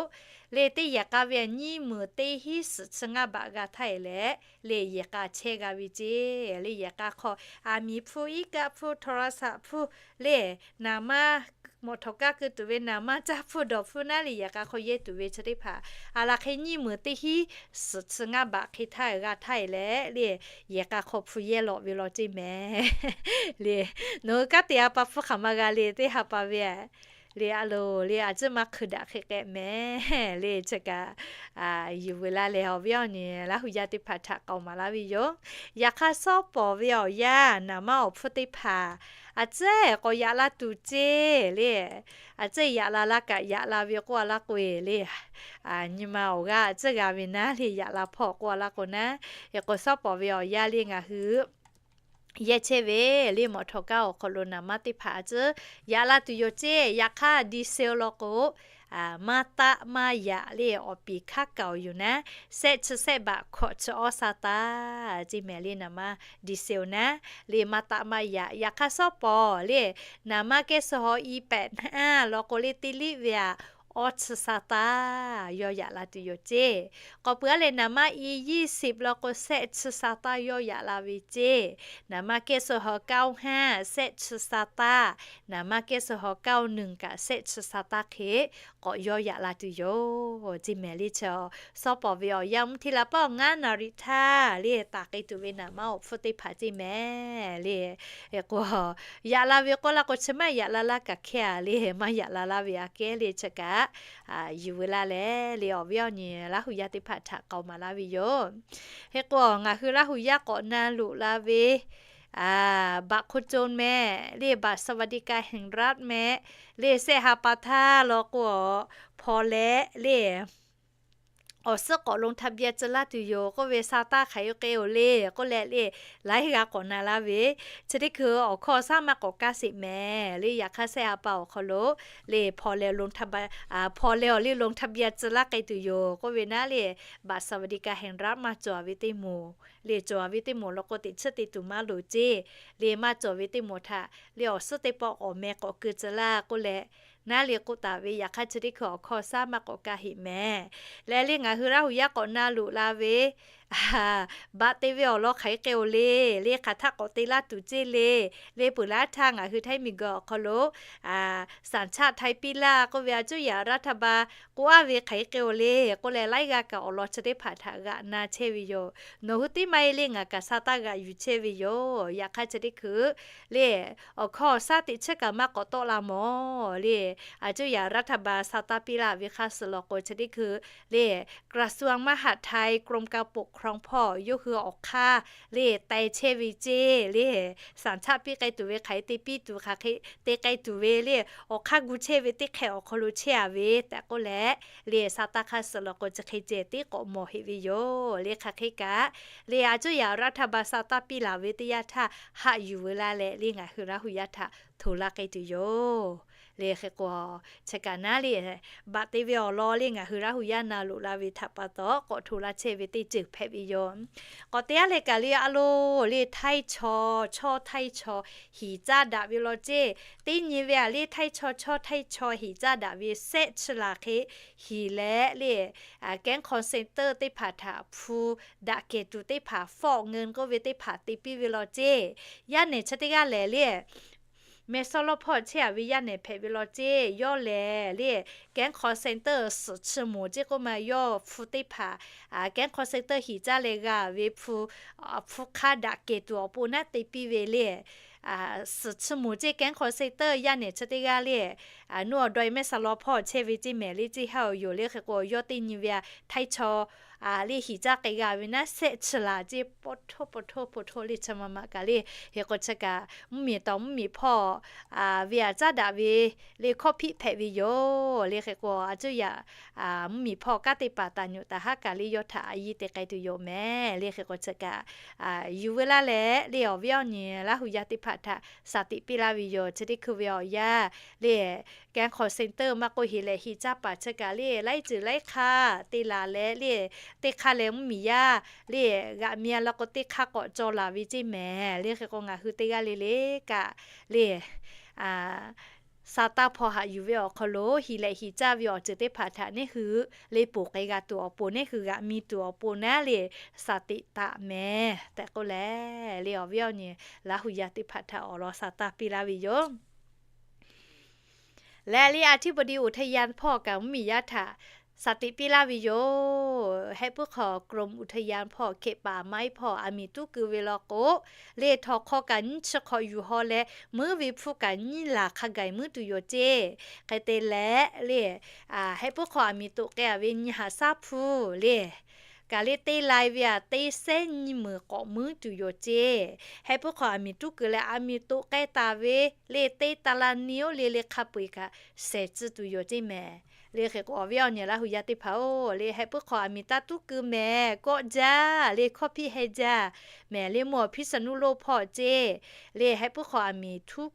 le teˇ yehˬ k'a ve aꞈ nyiˇ meunˍ teˇ hinˉ suhˍ chi ngaˇ baꞈ g'a htaˇ e leh le yehˬ k'a chehˇ g'a ve ceˇ. Le yehˬ k'a hk'aw aˬ miˍ hpu iˉ kaˆ hpu โทรศัพท์ hpu le naˍ maˇ Mawꞈ htawꞈ kaˇ keu tuˬ ve naˍ manˇ caˇ hpfuhˇ dawˬ hpfuhˇ naˉ le, yehˬ k'a hk'aw yehˇ tuˬ ve chi teˇ hpaˍ a laˬ hk'e nyiˇ meunˍ teˇ hinˉ suhˍ chi ngaˇ baꞈ hk'e htaˇ g'a htaˇ e leh le, yehˬ k'a hk'aw hpu yehˇ lawꞈ ve law ceˇ mehˍ le. Nawˬ hui kanˉ te ha pa hpfuhˇ hk'aˬ ma g'a le teˇ ha pa ve le, a loˬ le, a ciˉ maˇ hkui daꞈ hk'e k'ehꞈ mehˍ le. Chi kaꞈ yuˬ veu la leh awˬ viˉ awˬ nyi Laˇ hu yaˇ teˇ hpaˍ htaꞈ k'aoˍ maˍ laˇ ve yoˬ. Yaꞈ hk'aˇ, shawˉ pawˍ ve awˬ yanˇ naˍ manˇ awˬ hpfuhˇ teˇ hpaˍ a ciˉ k'awꞈ yaꞈ la tuˬ ceˇ le. A ciˉ yaꞈ la laˇ kaꞈ yaꞈ la ve k'oˆ a laˇ k'o e le, nyi ma awˬ g'aˇ a ciˉ g'a ve naˉ le, yaꞈ la hpawˇ k'oˆ a laˇ k'o naˉ. Hk'e k'o, shawˉ pawˍ ve awˬ yanˇ le ngaˬ hui yehˇ chehˇ ve le, mawꞈ htawꞈ kaˇ awˬ hk'aw lo naˍ manˇ teˇ hpaˍ a ciˉ yaꞈ la tuˬ yoˬ ceˇ. Yaꞈ hk'aˇ, diesel law k'o, maˇ taˆ maˇ yaꞈ le, awˬ piˍ hkaˉ kaoˍ yoˬ naˉ, sehˆ chi sehˆ baꞈ hkawꞈ chi awˇ sha taˇ ceˇ mehˍ le. Naˍ manˇ diesel naˉ le, maˇ taˆ maˇ yaꞈ. Yaꞈ hk'aˇ, shawˉ pawˍ le, naˍ manˇ kehˉ suh haw i pehꞈ naˉ law k'o le, teˇ liˆ ve aꞈ awˇ chi sha taˇ yawˇ yaꞈ la tuˬ yoˬ ceˇ. K'awꞈ peuˬ a leh, naˍ manˇ i yehˇ siˍ law k'o, sehˆ chi sha taˇ yawˇ yaꞈ la ve ceˇ. Naˍ manˇ kehˉ suh haw เก้าห้า sehˆ chi sha taˇ, naˍ manˇ kehˉ suh haw เก้าหนึ่ง kaꞈ sehˆ chi sha taˇ hk'e k'awꞈ yawˇ yaꞈ la tuˬ yoˬ ceˇ mehˍ le. Chi shawˉ pawˍ ve awˬ yanˇ mvuhˇ hteˇ la paˉ awˬ ngaˇ naˍ riˍ htaˇ le, taˍ k'ai tuˬ ve naˍ manˇ awˬ hpfuhˇ teˇ hpaˍ ceˇ mehˍ le. Hk'e k'o, yaꞈ la ve k'oˆ laˇ k'o, chi maˇ yaꞈ la laˇ kaꞈ hkehˇ a le, maˇ yaꞈ la laˇ ve aꞈ kehˉ le. Chi kaꞈ yuˬ veu la leh le, awˬ viˉ awˬ nyi Laˇ hu yaˇ teˇ hpaˍ htaꞈ k'aoˍ maˍ laˇ ve yoˬ. Hk'e k'o, ngaˬ hui Laˇ hu yaˇ k'awꞈ na loꞈ la ve บัตรคนจน mehˍ le, บัตรสวัสดิการแห่งรัฐ mehˍ le, sehˆ ha pa htaˇ law k'o, hpaw leh le, awˬ suhˉ k'awꞈ ลงทะเบียน tcuh laˇ tuˬ yoˬ k'oˆ ve, sha taˇ hk'aˬ hk'e k'e oˬ le k'oˆ leh le, laiˉ g'aˇ k'awꞈ na laˇ ve, chi teˇ hkui awˬ hkawˇ awˬ shaˉ maˇ k'awꞈ kaˇ sheˍ mehˍ le. Yaꞈ hk'aˇ, sehˆ ha pa awˬ hk'aw lo le, hpaw leh ลงทะเบียน, hpaw leh awˬ le ลงทะเบียน tcuh laˇ k'ai tuˬ yoˬ k'oˆ ve naˉ le, บัตรสวัสดิการแห่งรัฐ maˇ cawˬ ve teˇ moˍ le, cawˬ ve teˇ moˍ law k'o, teꞈ chiˉ te tuˬ maˇ loˍ ceˇ le. Maˇ cawˬ ve teˇ moˍ htaꞈ le, awˬ suhˉ teˇ pawˆ k'awꞈ meh k'awꞈ keu tcuh laˇ k'oˆ leh naˉ le k'oˆ taˍ ve. Yaꞈ hk'aˇ, chi teˇ hkui awˬ hkawˇ awˬ shaˉ maˇ k'awꞈ kaˇ sheˍ mehˍ le. Le ngaˬ hui Laˇ hu yaˇ k'awꞈ na loꞈ la ve บัตร te ve awˬ lawn hk'aˬ hk'e k'e oˬ le, le hk'aˬ htaˇ k'awꞈ te laˇ tuˬ ceˇ le. Le peuˬ laˇ htaˇ ngaˬ hui Htaiˇ miˬguiˬ awˬ hk'aw lo สัญชาติไทย piˇ laˇ k'oˆ ve, a cuˇ yaꞈ รัฐบาล k'oˆ aˉ ve hk'aˬ hk'e k'e oˬ le k'oˆ leh, laiˉ g'aˇ kaꞈ awˬ lawn chi teˇ hpaˍ htaꞈ g'aꞈ na chehˇ ve yoˬ. Nawˬ hui teˇ maˇ e le ngaˬ kaꞈ sha taˇ g'aꞈ yuˬ chehˇ ve yoˬ. Yaꞈ hk'aˇ, chi teˇ hkui le, awˬ hkawˇ awˬ shaˉ teꞈ chiˉ kaꞈ maˇ k'awꞈ tawˆ la mawˬ le. A cuˇ yaꞈ รัฐบาล sha taˇ piˇ laˇ ve hk'aˇ suh law k'o, chi teˇ hkui le, กระทรวงมหาดไทย กรมการปกครอง hpawˇ yawˇ hui awˬ hk'aˇ le, taiˍ chehˇ ve ceˇ le, สัญชาติ piˇ k'ai tuˬ ve hk'aˬ hk'e te piˇ tuˬ, hk'aˬ hk'e te k'ai tuˬ ve le, awˬ hk'aˇ gu chehˇ ve teˇ hk'ehꞈ awˬ hk'aw lo chehˇ a ve tehꞈ k'oˆ leh le, sha taˇ hk'aˇ suh law k'o, chi hk'e ceh tiˉ k'awꞈ mawˬ heꞈ ve yoˬ le. Hk'aˬ hk'e kaꞈ le, a cuˇ yaꞈ รัฐบาล sha taˇ piˇ laˬ ve teˇ yanˇ htaˇ haꞈ yuˬ veu laˇ leh le, ngaˬ hui Laˇ hu yaˇ htaꞈ htoꞈ laˇ k'ai tuˬ yoˬ le. Hk'e k'o, chi kaꞈ naˉ le, บัตร te ve awˬ lawn le ngaˬ hui Laˇ hu yaˇ na loꞈ la ve htaꞈ pa taw k'awꞈ htoꞈ laˇ chehˇ ve teˇ ceuˬ hpehꞈ ve yoˬ. K'awꞈ te aˉ leh kaꞈ le, a loˬ le, htaiˇ chaw, chaw htaiˇ chaw hiˍ caˇ daꞈ ve law ceˇ. Teˇ nyi ve aꞈ le, htaiˇ chaw, chaw htaiˇ chaw hiˍ caˇ daꞈ ve sehˆ chi laˬ hk'e hiˍ leh le, แก๊ง call center teˇ hpaˍ htaꞈ hpu daꞈ kehˬ tuˬ teˇ hpaˍ ฟอกเงิน k'oˆ ve teˇ hpaˍ te piˇ ve law ceˇ. Yaˇ nehˬ chi teˇ g'aˇ lehˬ le, meh sawˉ lawˇ hpawˇ chehˇ a ve yaˇ nehˬ hpehꞈ ve law ceˇ. Yawˇ lehˬ le, แก๊ง call center suhˍ chi moˍ ceˇ k'oˆ ma, yawˇ hpu teˇ hpaˍ แก๊ง call center hiˍ caˇ leh g'a ve hpu, hpu hk'aˇ daꞈ kehˬ tuˬ awˬ pon naˉ te piˇ ve le. Suhˍ chi moˍ ceˇ แก๊ง call center yaˇ nehˬ chi teˇ g'aˇ le, nuˇ awˬ dawˇ e mehˆ sha lawˇ hpawˇ chehˇ ve ceˇ mehˍ le, ceˇ haˉ awˬ yoˬ le. Hk'e k'o, yawˇ teˇ nyi ve aꞈ htaiˇ chaw le hiˍ caˇ k'ai g'a ve naˉ sehˆ chi laˬ ceˇ, pawˇ htoˇ pawˇ htoˇ pawˇ htoˇ le chi ma ma kaꞈ le. Hk'e k'o, chi kaꞈ mvuhˇmiˬ tawˍ mvuhˇmiˬ hpawˇ ve aꞈ caˉ daꞈ ve le, hkawˇ hpiˆ hpehꞈ ve yoˬ le. Hk'e k'o, a cuˇ yaꞈ mvuhˇmiˬ hpawˇ kanˉ teˇ hpaˍ taˍ nyoꞈ taˍ haˉ kaꞈ le, yawˇ htaꞈ a yiˇ te k'ai tuˬ yoˬ mehˍ le. Hk'e k'o, chi kaꞈ yuˬ veu laˇ leh le, awˬ viˉ awˬ nyi Laˇ hu yaˇ teˇ hpaˍ htaꞈ shaˍ tiꞈ piˇ laˇ ve yoˬ. Chi teˇ hkui ve awˬ yanˇ le, แก๊ง call center maˇ k'oˆ, hiˍ lehˬ hiˍ caˇ paˍ chi kaꞈ le, laiˉ ceuˬ laiˉ hk'aˇ te laˬ leh le, teˇ hk'aˇ leh mvuhˇmiˬ yaˇ le, g'aꞈ mi a law k'o, teˇ hk'aˇ k'awꞈ caw laˬ ve ceˇ mehˍ le. Hk'e k'o, ngaˬ hui teˇ g'aˇ le le kaꞈ le, sha taˇ hpaw haꞈ yuˬ ve awˬ hk'aw lo hiˍ lehˬ hiˍ caˇ ve awˬ ceuˬ teˇ hpaˍ htaꞈ neˇ hui le, poˬ k'ai g'a tuˬ awˬ pon, neˇ hui g'aꞈ mi tuˬ awˬ pon naˉ le, shaˍ tiꞈ taˍ mehˍ tehꞈ k'oˆ leh le, awˬ viˉ awˬ nyi Laˇ hu yaˇ teˇ hpaˍ htaꞈ awˬ lawn sha taˇ piˇ laˇ ve yoˬ. Leh le อธิบดีอุทยาน hpawˇ kaꞈ mvuhˇmiˬ yaˇ htaꞈ สติ piˇ laˇ ve yoˬ. Hehˆ puiˉ hk'aw กรมอุทยาน hpawˇ เขตป่าไม้ hpawˇ aˬ miˍ tuˉ keu ve law k'o, le htawnˍ hk'aw kaꞈ nyiˇ chi hk'awꞈ yuˬ haw leh, meuˉ ve hpfuhˇ kaꞈ nyiˇ laˬ hk'a gaˬ meuˉ tuˬ yoˬ ceˇ. Hk'e te leh le, hehˆ puiˉ hk'aw aˬ miˍ toꞈ k'ai-a ve nyi haꞈ shaˉ hpu le, kaꞈ le teˇ lai ve aꞈ teˇ sehˉ nyiˇ meunˍ k'awꞈ meuˉ tuˬ yoˬ ceˇ. Hehˆ puiˉ hk'aw aˬ miˍ tuˉ keu leh aˬ miˍ toꞈ k'ai taˍ ve le teˇ ta la ni oˇ le le hk'a peu-eˬ kaꞈ shehˍ tcuh tuˬ yoˬ ceˇ mehˍ. Le hk'e k'o awˬ viˉ awˬ nyi Laˇ hu yaˇ teˇ hpaˍ-oˬ, le hehˆ puiˉ hk'aw aˬ miˍ taˇ tuˉ keu mehˍ, kawˆ jaˇ le hkawˇ hpiˆ heh jaˇ mehˍ. Le mvuhˇ awˬ พิษณุโลก hpawˇ ceˇ, le hehˆ puiˉ hk'aw aˬ miˍ tuˉ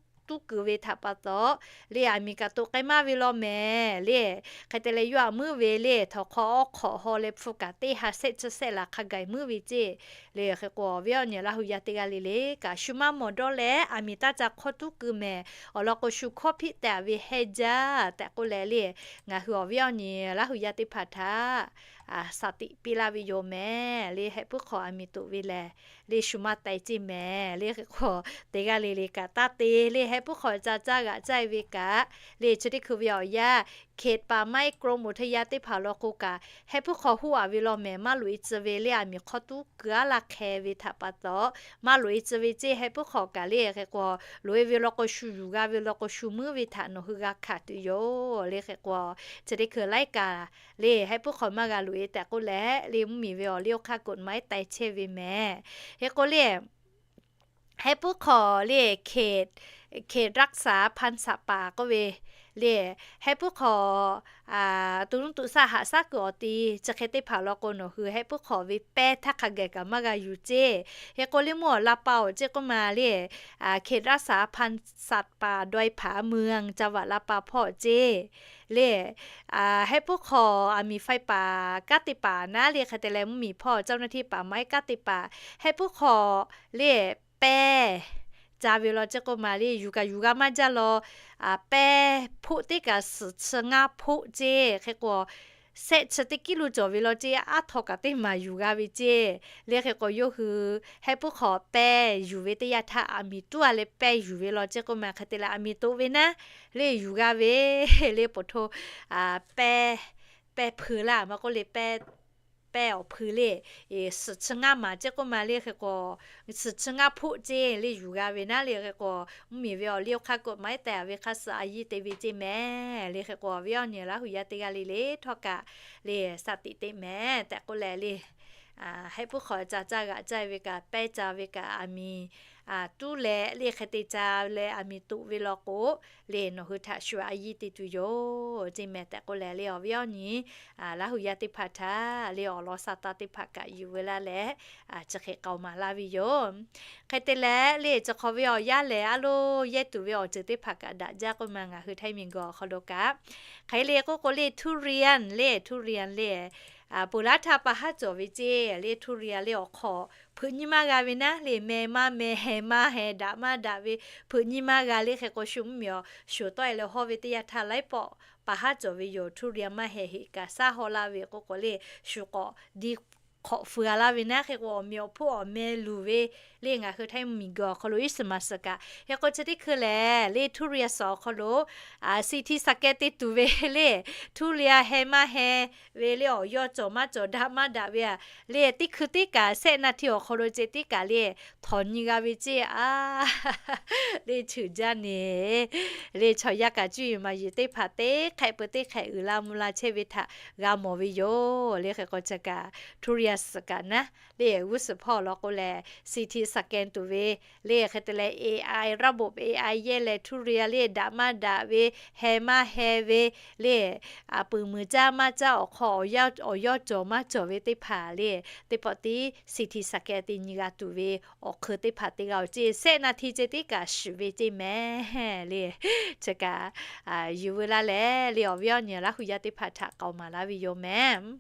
keu ve htaꞈ pa taw, le aˬ miˍ kaꞈ toꞈ k'ai maˇ ve law mehˍ le. Hk'e te leh yawˇ aꞈ meuˉ ve le htawnˍ hk'aw awˉ hk'awꞈ haw leh hpu kaꞈ teˇ ha sehˆ chi sehˆ laˬ hk'a gaˬ meuˉ ve ceˇ. Le hk'e k'o awˬ viˉ awˬ nyi Laˇ hu yaˇ teˇ g'aˇ le le kaꞈ shu maˇ mawˬ dawˇ leh aˬ miˍ taˇ ca hk'awˇ tuˉ keu mehˍ. Awˬ lawn k'o shu hkawˇ hpiˆ tehꞈ ve heh jaˇ tehꞈ k'oˆ leh le, ngaˬ hui awˬ viˉ awˬ nyi Laˇ hu yaˇ teˇ hpaˍ htaꞈ สติ piˇ laˇ ve yoˬ mehˍ. Le hehˆ puiˉ hk'aw aˬ miˍ toꞈ ve lehˬ, le shu maˇ taiˍ ceˇ mehˍ. Le hk'e k'o teˇ g'aˇ le le kaꞈ taˇ te le, hehˆ puiˉ hk'aw ca caˇ g'aꞈ caˇ-e ve kaꞈ le chi teˇ hkui ve awˬ yanˇ เขตป่าไม้ กรมอุทยาน teˇ hpaˍ law k'o kaꞈ hehˆ puiˉ hk'aw huˉ-a ve law mehˍ, maˇ loꞈ-e tcuh ve le aˬ miˍ hk'awˇ tuˉ keu-a laˇ hk'e ve htaꞈ pa taw, maˇ loꞈ-e tcuh ve ceˇ. Hehˆ puiˉ hk'aw kaꞈ le hk'e k'o loꞈ-e ve law k'o shu yuˬ g'a ve law k'o shu meuˉ ve htaꞈ nawˬ hui g'a hkanˍ tuˬ yoˬ. Le hk'e k'o chi teˇ hkui laiˉ kaꞈ le hehˆ puiˉ hk'aw maˇ g'a loꞈ-e tehꞈ k'oˆ leh le mvuhˇmiˬ ve awˬ liˇ awˬ hk'aˇ กฎหมาย taiˍ chehˇ ve mehˍ. Hk'e k'o le hehˆ puiˉ hk'aw le เขตรักษาพันธุ์สัตว์ป่า k'oˆ ve le, hehˆ puiˉ hk'aw to nuˇ to shaˆ haꞈ shaˉ kuiˬ awˬ ti chi hk'e teˇ hpaˍ law k'o nawˬ hui hehˆ puiˉ hk'aw ve pehˇ htaˇ hk'a gaˬ kaꞈ maˇ g'a yuˬ ceˇ. Hk'e k'o le mvuhˇ awˬ la pa awˬ ceˇ k'oˆ ma le เขตรักษาพันธุ์สัตว์ป่าดอยผาเมือง จังหวัดลำปาง hpawˇ ceˇ le, hehˆ puiˉ hk'aw aˬ miˍ faiˇ paˍ kanˉ te paˍ naˉ le hk'e te leh mvuhˇmiˬ hpawˇ เจ้าหน้าที่ป่าไม้ kanˉ te paˍ hehˆ puiˉ hk'aw le pehˇ ca ve law ceˇ k'oˆ ma le yuˬ kaꞈ yuˬ g'a maˇ jaˇ law, pehˇ hpoˆ teˇ kaꞈ suhˍ chi ngaˇ hpoˆ ceˇ. Hk'e k'o sehˆ chi teˇ kiˉ lo cawˬ ve law ceˇ, aˉ htaw kaꞈ teˇ maˬ yuˬ g'a ve ceˇ. Le hk'e k'o yawˇ hui hehˆ puiˉ hk'aw pehˇ yuˬ ve teˇ yanˇ htaˇ aˬ miˍ tuˉ-a leh pehˇ yuˬ ve law ceˇ k'oˆ ma hk'e te leh aˬ miˍ toꞈ ve naˉ le yuˬ g'a ve le โพธิ์ทอง pehˇ, pehˇ hpui laˇ maˇ k'oˆ le pehˇ pehˇ awˬ hpui le, suhˍ chi ngaˇ maˬ ceˇ k'oˆ ma le hk'e k'o, suhˍ chi ngaˇ hpoˆ ceˇ le yuˬ g'a ve naˉ le hk'e k'o, mvuhˇmiˬ ve awˬ liˇ awˬ hk'aˇ กฎหมาย taiˍ ve hk'a suh a yiˇ te ve ceˇ mehˍ. Le hk'e k'o awˬ viˉ awˬ nyi Laˇ hu yaˇ teˇ g'aˇ le le htawˇ kaꞈ le สติ te mehˍ tehꞈ k'oˆ leh le, hehˆ puiˉ hk'aw ca caˇ g'aꞈ caˇ ve kaꞈ pehˇ ca ve kaꞈ aˬ miˍ tuˉ leh le hk'e te ca leh aˬ miˍ toꞈ ve law k'o le nawˬ hui htaꞈ shu a yiˇ te tuˬ yoˬ ceˇ mehˍ tehꞈ k'oˆ leh le awˬ viˉ awˬ nyi Laˇ hu yaˇ teˇ hpaˍ htaꞈ le awˬ lawn sa taˇ teˇ hpaˍ kaꞈ yuˬ ve laˇ leh chi hk'e k'aoˍ maˍ laˇ ve yoˬ. Hk'e te leh le chi hk'aw ve awˬ yanˇ lehˬ a loˇ yehˇ tuˬ ve awˬ ceuˬ teˇ hpaˍ kaꞈ daꞈ jaˇ k'oˆ ma ngaˬ hui Htaiˇ miˬguiˬ awˬ hk'aw lo kaꞈ hk'e le k'oˆ k'o le ทุเรียน le ทุเรียน le ponˬ laˇ htaˇ pa haˉ cawˬ ve ceˇ le ทุเรียน le awˬ hk'aw hpeuꞈ nyiˇ maˇ g'a ve naˉ le meh maˇ meh heh maˇ heh daꞈ maˇ daꞈ ve hpeuꞈ nyiˇ maˇ g'a le hk'e k'o shu mvuhˇmiˬ awˬ shuˍ tawˆ-e leh hawˇ ve teˇ yanˇ htaˇ laiˉ pawˆ pa haˉ cawˬ ve yoˬ. ทุเรียน maˇ heh heꞈ kaꞈ shaˉ haw laˇ ve k'oˆ k'o le shu k'awꞈ di hk'awꞈ feu-a laˇ ve naˉ hk'e k'o awˬ meh awˬ hpoˆ awˬ meh luˬ ve le ngaˬ hui Htaiˇ miˬguiˬ awˬ hk'aw lo iˉ suhˍ maˍ suhˍ kaꞈ hk'e k'o chi teˇ hkui lehˬ le ทุเรียน awˬ hk'aw lo ซีทีสแกน te tuˬ ve le ทุเรียน heh maˇ heh ve le awˬ yawˇ cawˬ maˇ cawˬ daꞈ maˇ daꞈ ve a le teˇ hkui teˇ kaꞈ แสนนาที awˬ hk'aw lo ceh tiˉ kaꞈ le htawnˍ nyi g'a ve ceˇ a le cheuˬ jaˇ ne le chaw yaˇ kaꞈ cuˇ yiˍ maˍ yiˍ teˇ hpaˍ teˇ hk'ehꞈ peu teˇ hk'ehꞈ uiˍ la mvuh la chehˇ ve htaꞈ g'a mawˬ ve yoˬ. Le hk'e k'o chi kaꞈ ทุเรียน suhˍ kaꞈ naˉ le g'uˇ suhˍ hpawˇ law k'o lehˬ ซีทีสแกน tuˬ ve le hk'e te leh เอไอ ระบบ เอไอ yehˇ leh ทุเรียน le daꞈ maˇ daꞈ ve heh maˇ heh ve le puiˍ muiˬ caˇ maˇ caˇ awˬ hk'aw awˬ yawˇ cawˬ maˇ cawˬ ve teˇ hpaˍ le teˇ pawˆ tiˉ ซีทีสแกน te nyi g'a tuˬ ve awˬ hk'eun teˇ hpaˍ te g'a-oˬ ceˇ แสนนาที ceh tiˉ kaꞈ shiˍ ve ceˇ mehˍ le chi kaꞈ yuˬ veu laˇ leh le awˬ viˉ awˬ nyi Laˇ hu yaˇ teˇ hpaˍ htaꞈ k'aoˍ maˍ laˇ ve yoˬ mehˍ.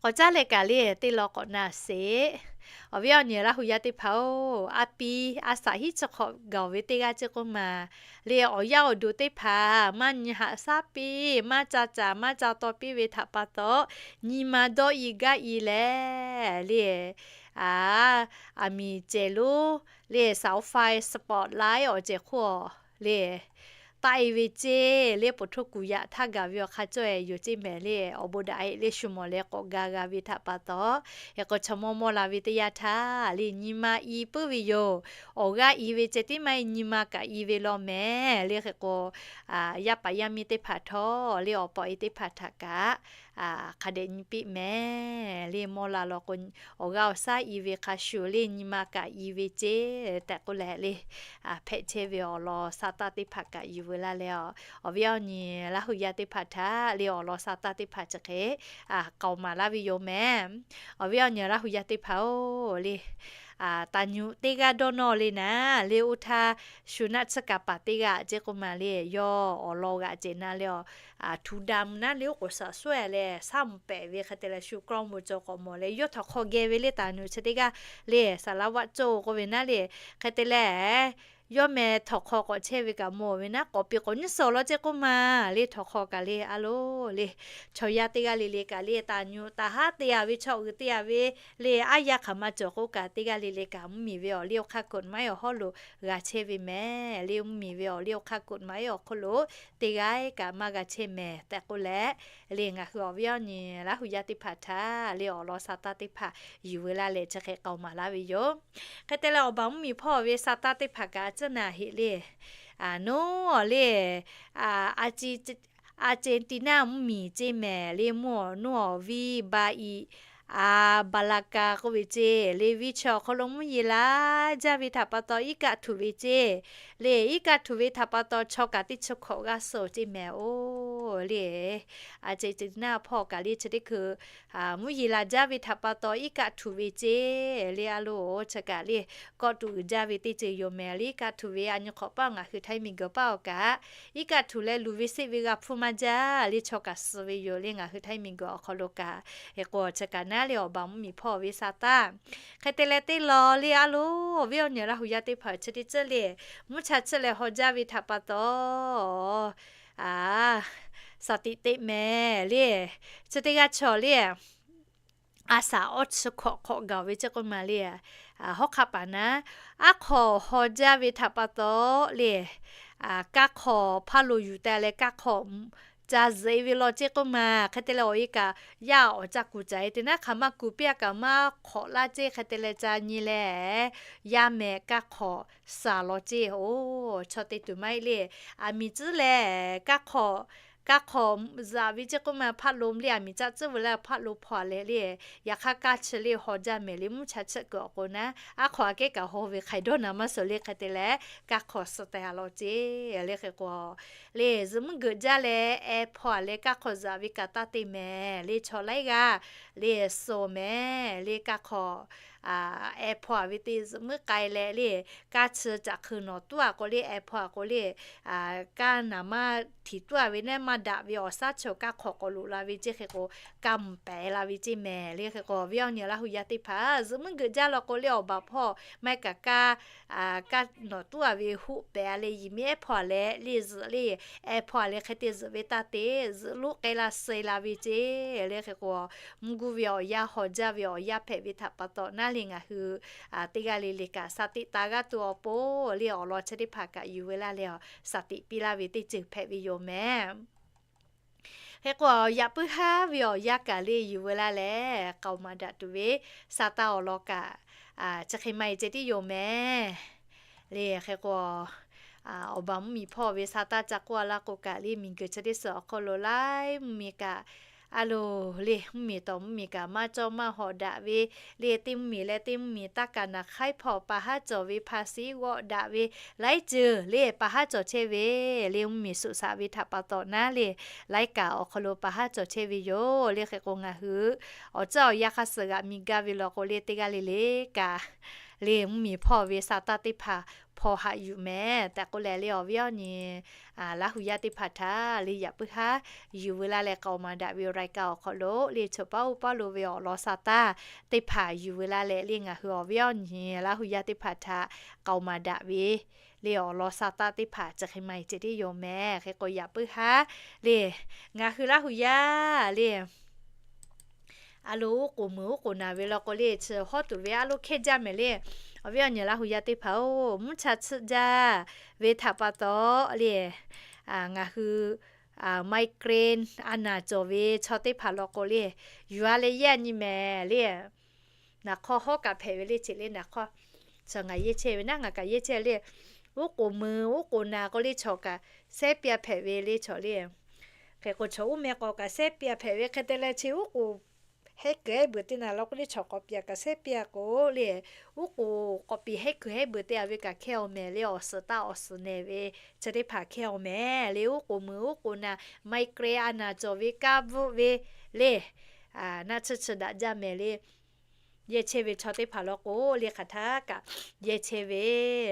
K'awꞈ caˉ leh kaꞈ le teˇ law k'awꞈ na sheˍ. Awˬ viˉ awˬ nyi Laˇ hu yaˇ teˇ hpaˍ-oˬ, a piˇ a shaꞈ hiˉ chi hk'awꞈ gaˬ-oˬ ve teˇ g'aˇ ceˇ k'oˆ ma le awˬ yaˇ awˬ duˬ teˇ hpaˍ maˇ nyi haꞈ shaˉ piˇ, maˇ ca caˍ maˇ ca taw piˇ ve htaꞈ pa taw, nyi ma dawˇ i gaˇ i leh le, aˬ miˍ cehˬ lonˉ le เสาไฟ spotlight awˬ cehˬ hk'oˆ le k'ai ve ceˇ le, poˬ htoˇ kuˬ yaꞈ htaˇ gaˬ ve awˬ hk'a cawˇ e yoˬ ceˇ mehˍ le. Awˬ bon daꞈ e le shu mawˬ leh k'awꞈ ga g'a ve htaꞈ pa taw, hk'e k'o chaw mawˇ mawˇ la ve teˇ yanˇ htaˇ le nyi ma i puiˉ ve yoˬ. Awˬ g'aˇ i ve ceh tiˉ maˇ heˆ, nyi ma kaꞈ i ve law mehˍ le. Hk'e k'o yaˇ paˍ yaˇ miˇ teˇ hpaˍ htawˇ le awˬ pawꞈ e teˇ hpaˍ htaꞈ kaꞈ hk'a dehꞈ nyi piˇ mehˍ le. Mawˇ la law k'o, awˬ g'aˇ awˬ shaˉ i ve hk'a shuˍ le nyi ma kaꞈ i ve ceˇ tehꞈ k'oˆ leh le, hpehꞈ chehˇ ve awˬ lawn sa taˇ teˇ hpaˍ kaꞈ yuˬ veu laˇ leh, awˬ viˉ awˬ nyi Laˇ hu yaˇ teˇ hpaˍ htaꞈ le awˬ lawn sa taˇ teˇ hpaˍ chi hk'e k'aoˍ maˍ laˇ ve yoˬ mehˍ. Awˬ viˉ awˬ nyi Laˇ hu yaˇ teˇ hpaˍ-oˬ le, taˍ nyuꞈ teˇ g'aˇ dawˇ nawˇ le naˍ le, oˇ htaˇ shu naˆ tsuhˇ kaˍ paˍ teˇ g'aˇ ceˇ k'oˆ ma le, yawˇ awˬ lawn g'aꞈ cehˬ na le, a htu da mvuh naˉ le oˉ k'oˍ shaˍ sawehˇ leh shaˉ mvuh pehˍ ve hk'e te leh shu kawˇ mvuh cawˬ k'awꞈ mawˬ leh, yawˇ htawnˍ hk'aw geh ve le taˍ nyuꞈ chi teˇ g'aˇ le saˍ laˇ vaˆ cawˇ k'oˆ ve naˉ le, hk'e te leh yawˇ meh htawnˍ hk'aw k'awꞈ chehˇ ve kaꞈ mawˬ ve naˉ, k'awꞈ piˇ k'awꞈ nyiˇ suhˍ law ceˇ k'oˆ ma le, htawnˍ hk'aw kaꞈ le a loˬ le, chaw yaˇ teˇ g'aˇ le le kaꞈ le taˍ nyuꞈ taˍ haˉ te a ve chaw uiˍ te a ve le aˉ yaˇ hk'aˬ ma cawˬ k'oˆ kaꞈ teˇ g'aˇ le le kaꞈ mvuhˇmiˬ ve awˬ liˇ awˬ hk'aˇ กฎหมาย awˬ hawˉ lo g'a chehˇ ve mehˍ le, mvuhˇmiˬ ve awˬ liˇ awˬ hk'aˇ กฎหมาย awˬ hk'oˆ lo teˇ g'aˇ kaꞈ maˇ g'a chehˇ mehˍ tehꞈ k'oˆ leh, le ngaˬ hui awˬ viˉ awˬ nyi Laˇ hu yaˇ teˇ hpaˍ htaꞈ le awˬ lawn sa taˇ teˇ hpaˍ yuˬ veu laˇ leh chi hk'e k'aoˍ maˍ laˇ ve yoˬ. Hk'e te leh awˬ baˬ mvuhˇmiˬ hpawˇ ve sa taˇ teˇ hpaˍ kaꞈ a tcuhˉ na heꞈ le, a noˉ le, a, Argentina mvuhˇmiˬ ceˇ mehˍ le, mvuhˇ awˬ noˉ awˬ viˉ ba i, a, Barca k'oˆ ve ceˇ le, viˇ chi awˬ hk'aw lo mvuhˇ yeˬ la jaˇ ve htaꞈ pa taw iˉ kaˆ htuꞈ ve ceˇ le, iˉ kaˆ htuꞈ ve htaꞈ pa taw chaw kaꞈ teˇ chi hkawꞈ g'aˇ suh ceˇ mehˍ-oˬ le. Argentina hpawˇ kaꞈ le chi teˇ hkui mvuhˇ yeˬ la jaˇ ve htaꞈ pa taw iˉ kaˆ htuꞈ ve ceˇ le a loˬ, chi kaꞈ le kawˆ tuˬ uiˍ jaˇ ve teˇ ceuˬ yoˬ mehˍ le. Iˉ kaˆ htuꞈ ve a nyi hk'awꞈ paˇ ngaˬ hui Htaiˇ miˬguiˬ paˇ awˬ kaꞈ, iˉ kaˆ htuꞈ leh luˬ ve seˆ ve g'a hpfuhˇ maˇ jaˇ le, chaw kaꞈ suh ve yoˬ le ngaˬ hui Htaiˇ miˬguiˬ awˬ hk'aw lo kaꞈ. Hk'e k'o chi kaꞈ naˉ le awˬ baˬ mvuhˇmiˬ hpawˇ ve sa taˇ hk'e te leh teˇ law le a loˬ, awˬ viˉ awˬ nyi Laˇ hu yaˇ teˇ hpaˍ chi teˇ tcuhˉ le mvuhˇ cha tsuhˆ leh haw jaˇ ve htaꞈ pa taw, a, shaˍ tiꞈ teꞈ mehˍ le, chi teˇ g'aˇ chaw le a shaˍ awˇ chi hkawꞈ hk'awꞈ gaˬ ve ceˇ k'oˆ ma le, hawˉ hk'aˆ paˍ naˉ, aˉ hk'aw haw jaˇ ve htaꞈ pa taw le, kaˇ hk'awꞈ hpaˇ lo yuˬ taˍ leh kaˇ hk'awꞈ ca zuhꞈ e ve law ceˇ k'oˆ ma. Hk'e te leh awˬ e kaꞈ yaˇ awˬ ca kuˬ caˍ e te naˉ hk'aˬ ma kuˬ piˇ a kaꞈ maˇ hk'awꞈ laˇ ceˇ. Hk'e te leh ca nyi leh yaˇ mehˍ kaˇ hk'awꞈ shaˍ law ceˇ. Oˬ, chaw te tuˬ maˇ heˆ le, aˬ miˍ tcuhˉ leh kaˇ hk'awꞈ, kaˇ hk'awꞈ zuhꞈ ve ceˇ k'oˆ ma hpaˇ lo le, aˬ miˍ caˆ tcuhˉ ve le hpaˇ lo hpaw a leh le, yaꞈ hk'aˇ kaˇ chi le haw jaˇ mehˍ le, mvuhˇ cha tsuhˆ kuiˬ awˬ k'o naˉ, aˉ hk'aw aꞈ kehˉ kaꞈ haw ve hk'ai dawˇ na maˇ suhˍ le. Hk'e te leh kaˇ hk'awꞈ suh teh a law ceˇ le. Hk'e k'o le zuhꞈ mvuhˇ geuꞈ jaˇ leh ehˉ hpaw a leh kaˇ hk'awꞈ zuhꞈ ve kaꞈ taˇ te mehˍ le, chaw laiˉ g'aˇ le suh mehˍ le kaˇ hk'awꞈ ehˉ hpaw a ve te zuhꞈ mvuhˇ k'ai leh le, kaˇ chi caꞈ hk'eu nawˬ tuˉ a k'o le, ehˉ hpaw a k'o le, kaˇ naˍ maˇ htiˍ tuˉ a ve naˉ maˇ daꞈ ve awˬ shaˉ chaw kaˇ hk'awꞈ k'awꞈ loꞈ la ve ceˇ. Hk'e k'o kaˇ mvuhˇ pehˍ la ve ceˇ mehˍ le. Hk'e k'o awˬ viˉ awˬ nyi Laˇ hu yaˇ teˇ hpaˍ zuhꞈ mvuhˇ geuꞈ jaˇ law k'o le awˬ baˬ hpawˇ maˇ heˆ kaꞈ kaˇ kaˇ nawˬ tuˉ a ve hoˆ pehˍ a leh yiˬ miˇ ehˉ hpaw a leh le zuhꞈ le, ehˉ hpaw a leh hk'e te zuhꞈ ve taˇ te, zuhꞈ loˆ k'ai la suh la ve ceˇ le. Hk'e k'o mvuhˇ guˇ ve awˬ yaˇ haw jaˇ ve awˬ yaˇ hpehꞈ ve htaꞈ pa taw naˉ le ngaˬ hui teˇ g'aˇ le le kaꞈ shaˍ tiꞈ taˍ g'aˇ tuˬ awˬ pon le awˬ lawn chi teˇ hpaˍ kaꞈ yuˬ veu laˇ leh shaˍ tiꞈ piˇ laˇ ve teˇ ceuˬ hpehꞈ ve yoˬ mehˍ. Hk'e k'o yaꞈ puiˉ haˉ ve awˬ yaˇ kaꞈ le yuˬ veu laˇ leh k'aoˍ maˍ daꞈ tuˬ ve sa taˇ awˬ lawn kaꞈ chi hk'e maˇ heˆ ceh tiˉ yoˬ mehˍ. Le hk'e k'o awˬ baˬ mvuhˇmiˬ hpawˇ ve sa taˇ ca k'oˆ a laˇ k'o kaꞈ le miˬguiˬ chi teˇ suhˍ awˬ hk'aw lo laiˉ mvuhˇmiˬ kaꞈ a loˬ le mvuhˇmiˬ tawˍ mvuhˇmiˬ kaꞈ maˇ cawˇ maˇ hawꞈ daꞈ ve le teˇ mvuhˇmiˬ leh teˇ mvuhˇmiˬ taˇ kaˍ naˍ hk'aiˉ hpaw paˍ haˉ cawˬ ve hpa siˉ g'awˆ daꞈ ve laiˉ ceuˬ le paˍ haˉ cawˬ chehˇ ve le mvuhˇmiˬ suꞈ shaꞈ ve htaꞈ pa taw naˉ le laiˉ kaꞈ awˬ hk'aw lo paˍ haˉ cawˬ chehˇ ve yoˬ. Le hk'e k'o ngaˬ hui awˬ tcuhˉ awˬ yanˇ hk'a suhˍ g'aꞈ mi gaˇ ve law k'o le teˇ g'aˇ le le kaꞈ le mvuhˇmiˬ hpawˇ ve sa taˇ teˇ hpaˍ hpaw haꞈ yuˬ mehˍ tehꞈ k'oˆ leh le awˬ viˉ awˬ nyi Laˇ hu yaˇ teˇ hpaˍ htaꞈ le yaꞈ puiˉ haˉ yuˬ veu laˇ leh k'aoˍ maˍ daꞈ ve awˬ รายการ awˬ hk'aw lo le chaw paˉ oˇ paˉ lo ve awˬ lawn sa taˇ teˇ hpaˍ yuˬ veu laˇ leh le ngaˬ hui awˬ viˉ awˬ nyi Laˇ hu yaˇ teˇ hpaˍ htaꞈ k'aoˍ maˍ daꞈ ve le awˬ lawn sa taˇ teˇ hpaˍ chi hk'e maˇ heˆ ceh tiˉ yoˬ mehˍ. Hk'e k'o yaꞈ puiˉ haˉ le ngaˬ hui Laˇ hu yaˇ le a loˬ oˉ k'oˍ meuˍ oˉ k'oˍ naˍ ve law k'o le chi hawˉ tuˬ ve a loˬ hkehˇ jaˇ mehˍ le. Awˬ viˉ awˬ nyi Laˇ hu yaˇ teˇ hpaˍ-oˬ, mvuhˇ cha tsuhˆ jaˇ ve htaꞈ pa taw le ngaˬ hui migraine a naˬ cawˬ ve chaw teˇ hpaˍ law k'o le, yuˬ a leh yehˇ nyi mehˍ le. Naˬ hk'aw hawˉ kaꞈ hpehꞈ ve le, cheꞈ le naˬ hk'aw. Chaw ngaˬ yehˇ chehˇ ve naˉ, ngaˬ kaꞈ yehˇ chehˇ le. Uˉ k'oˍ mui uˉ k'oˍ naˬ k'o le chaw kaꞈ sehˉ piˇ a hpehꞈ ve le chaw le. Hk'e k'o chaw uˉ meh k'awꞈ kaꞈ sehˉ piˇ a hpehꞈ ve hk'e te leh chi uˉ k'oˍ hehˉ kuiˬ hehˉ beuˬ te naˬ law k'o le chaw k'awꞈ piˍ a kaꞈ sehˉ piˇ a k'o le, uˉ k'oˍ k'awꞈ piˍ hehˉ kuiˬ hehˉ beuˬ te a ve kaꞈ hkehˇ awˬ mehˍ le, awˬ suhˍ taˆ awˬ suhˍ nehˬ ve chi teˇ hpaˍ hkehˇ awˬ mehˍ le. Uˉ k'oˍ mui uˉ k'oˍ naˬ migraine a naˬ cawˬ ve kaˇ bvuhˆ ve le, naˆ tsuhˇ chi daꞈ jaˇ mehˍ le. Yehˇ chehˇ ve chaw teˇ hpaˍ law k'o le hk'aˬ htaˇ kaꞈ yehˇ chehˇ ve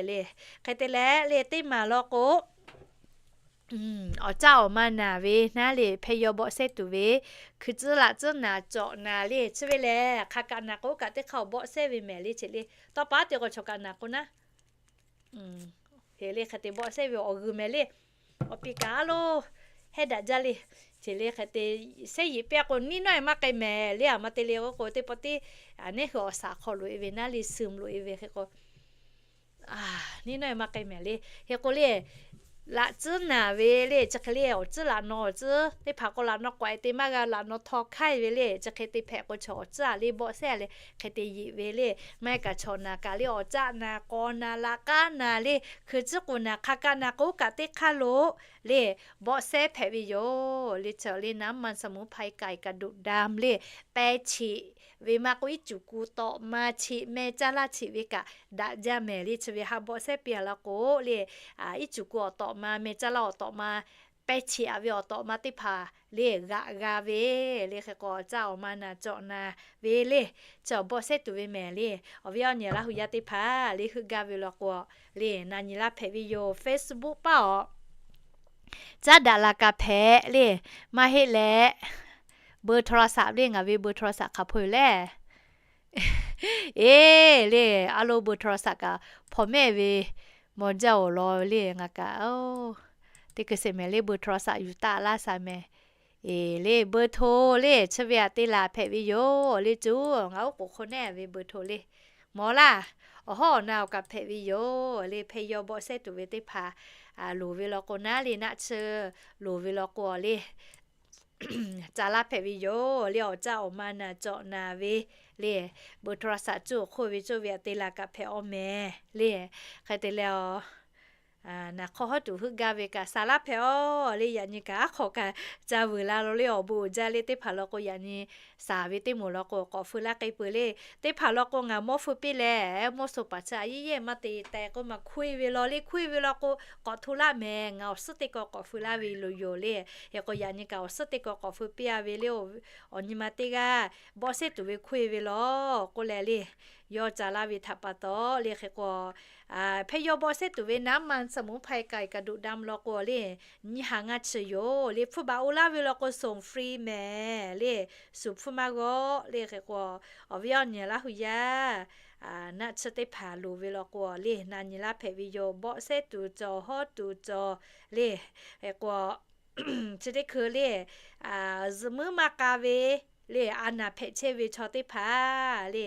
le. Hk'e te leh le teˇ maˬ law k'o, awˬ caˇ awˬ ma naˬ ve naˉ le hpehˇ yaw bawˆ sehˉ tuˬ ve, hkui tcuhˉ laꞈ tcuhˉ naˬ cawꞈ naˬ le chi ve lehˬ, hk'a kaꞈ naˬ k'o kaꞈ teˇ hk'aˇ awˬ bawˆ sehˉ ve mehˍ le cheꞈ le. Tawˇ pa teˇ k'o chaw kaꞈ naˬ k'o naˉ, heˍ le hk'e te bawˆ sehˉ ve awˬ g'uiˬ mehˍ le. Awˬ pi kaꞈ a lo hehˉ daꞈ jaˇ le. Cheꞈ le hk'e te sehˉ yeˬ piˇ a k'o niˇ nawˇ e maˇ k'ai mehˍ le. A ma te le k'o k'o teˇ pawˆ tiˉ neˉ hui awˬ saˍ hk'aw loꞈ e ve naˉ le, suhˍ loꞈ e ve hk'e k'o, niˇ nawˇ e maˇ k'ai mehˍ le. Hk'e k'o le, laꞈ tcuhˉ naˬ ve le chi hk'e le awˬ tcuhˉ laꞈ naw awˬ tcuhˉ teˇ hpaˍ k'o laꞈ naw k'awꞈ e te maˇ g'a, laꞈ naw htaw hk'aiˇ ve le chi hk'e te hpehꞈ k'o chaw awˬ tcuhˉ a le bawˆ sehˉ a le hk'e te yeˬ ve le. Maˇ heˆ kaꞈ chaw naˬ kaꞈ le awˬ caˆ naˬ k'aw naˬ laꞈ k'aˉ naˬ le hkui tcuhˉ k'oˍ naˬ hk'a kaꞈ naˬ k'o kaꞈ teˇ hk'aˇ lo le bawˆ sehˉ hpehꞈ ve yoˬ le. Chaw le naˉ ma saˍ muˍ hpaˇ e k'ai kaꞈ doꞈ da le pehˇ cheꞈ ve maˇ k'o iˉ cuˬ ku tawꞈ ma cheꞈ meh caˇ laˇ cheꞈ ve kaꞈ daꞈ jaˇ mehˍ le. Chi ve ha bawˆ sehˉ piˇ a law k'o le, iˉ cuˬ ku awˬ tawꞈ ma meh caˇ laˇ awˬ tawꞈ ma pehˇ cheꞈ a ve awˬ tawꞈ ma teˇ hpaˍ le g'aꞈ g'a ve le. Hk'e k'o caˇ awˬ ma naˬ cawꞈ naˬ ve le, chi awˬ bawˆ sehˉ tuˬ ve mehˍ le. Awˬ viˉ awˬ nyi Laˇ hu yaˇ teˇ hpaˍ le heuˆ gaˇ ve law k'o le na nyi laˇ hpehꞈ ve yoˬ. Facebook paˇ awˬ caˉ daꞈ la ka hpehꞈ le. Maˇ heˆ leh เบอร์โทรศัพท์ le ngaˬ ve เบอร์โทรศัพท์ hk'aˬ hpaw yoˬ le. Eˬ le, a lo เบอร์โทรศัพท์ kaꞈ hpaw mehˆ ve maw jaˇ awˬ lawn le ngaˬ kaꞈ teˇ keu sheˍ mehˍ le เบอร์โทรศัพท์ yuˬ taˆ laˇ sha mehˍ. Eˬ le เบอร์โทร le chi ve aꞈ te laˬ hpehꞈ ve yoˬ le. Cuˇ ngaˬ oˉ k'oˍ hk'oˆ neˉ ve เบอร์โทร le mawˬ laˇ. Awˬ hawˉ awˬ na awˬ kaꞈ hpehꞈ ve yoˬ le. Hpehˇ yaw bawˆ sehˉ tuˬ ve teˇ hpaˍ loˍ ve law k'o naˉ le naˆ tsuhˇ loˍ ve law k'o le ca laˇ hpehꞈ ve yoˬ le. Awˬ caˇ awˬ ma naˬ cawꞈ naˬ ve le เบอร์โทรศัพท์ cuˇ awˬ hk'oˆ ve cuˇ ve aꞈ te laˬ kaꞈ hpehꞈ awˬ mehˍ le. Hk'e te leh a naˬ hk'aw hawˉ tuˬ heuˆ gaˇ ve kaꞈ sha laˇ hpehꞈ aˬ le. Yaꞈ nyi kaꞈ aˉ hk'aw kaꞈ ca vuiˬ la lo le awˬ bon uiˍ jaˇ le teˇ hpaˍ law k'o yaꞈ nyi shaˍ ve teˇ moˍ law k'o k'awꞈ feu laˇ k'ai peuˬ le. Teˇ hpaˍ law k'o ngaˬ mawˇ feu piˇ leh mawˇ so paˍ chi a yeˇ yeˇ maˇ te teh k'oˆ ma hkuˇ e ve law le. Hkuˇ e ve law k'o k'awꞈ hto laˇ mehˍ. Ngaˬ awˬ suhˉ teˇ kaw k'awꞈ feu laˇ ve loˬ yoˬ le. Hk'e k'o yaꞈ nyi kaꞈ awˬ suhˉ teˇ kaw k'awꞈ feu piˇ a ve le. Awˬ nyi ma teˇ g'aˇ bawˆ sehˉ tuˬ ve hkuˇ e ve law k'oˆ leh le, yawˇ ca laˇ ve htaꞈ pa taw le. Hk'e k'o hpehˇ yaw bawˆ sehˉ tuˬ ve naˉ ma saˍ muˍ hpaˇ e k'ai kaꞈ doꞈ da law k'o le, nyiˇ ha ngaˇ chi yoˬ le. Hpfuhˇ baˬ oˇ laˇ ve law k'o ส่งฟรี mehˍ le. Suˍ hpfuhˇ maˇ g'awˆ le. Hk'e k'o awˬ viˉ awˬ nyi Laˇ hu yaˇ naˆ tsuhˇ teˇ hpaˍ loˍ ve law k'o le na nyi laˇ hpehꞈ ve yoˬ. Bawˆ sehˉ tuˬ cawˬ hawˉ tuˬ cawˬ le. Hk'e k'o chi teˇ hkui le zuhꞈ muiˉ maˇ k'a ve le a naˬ hpehꞈ chehˇ ve chaw teˇ hpaˍ le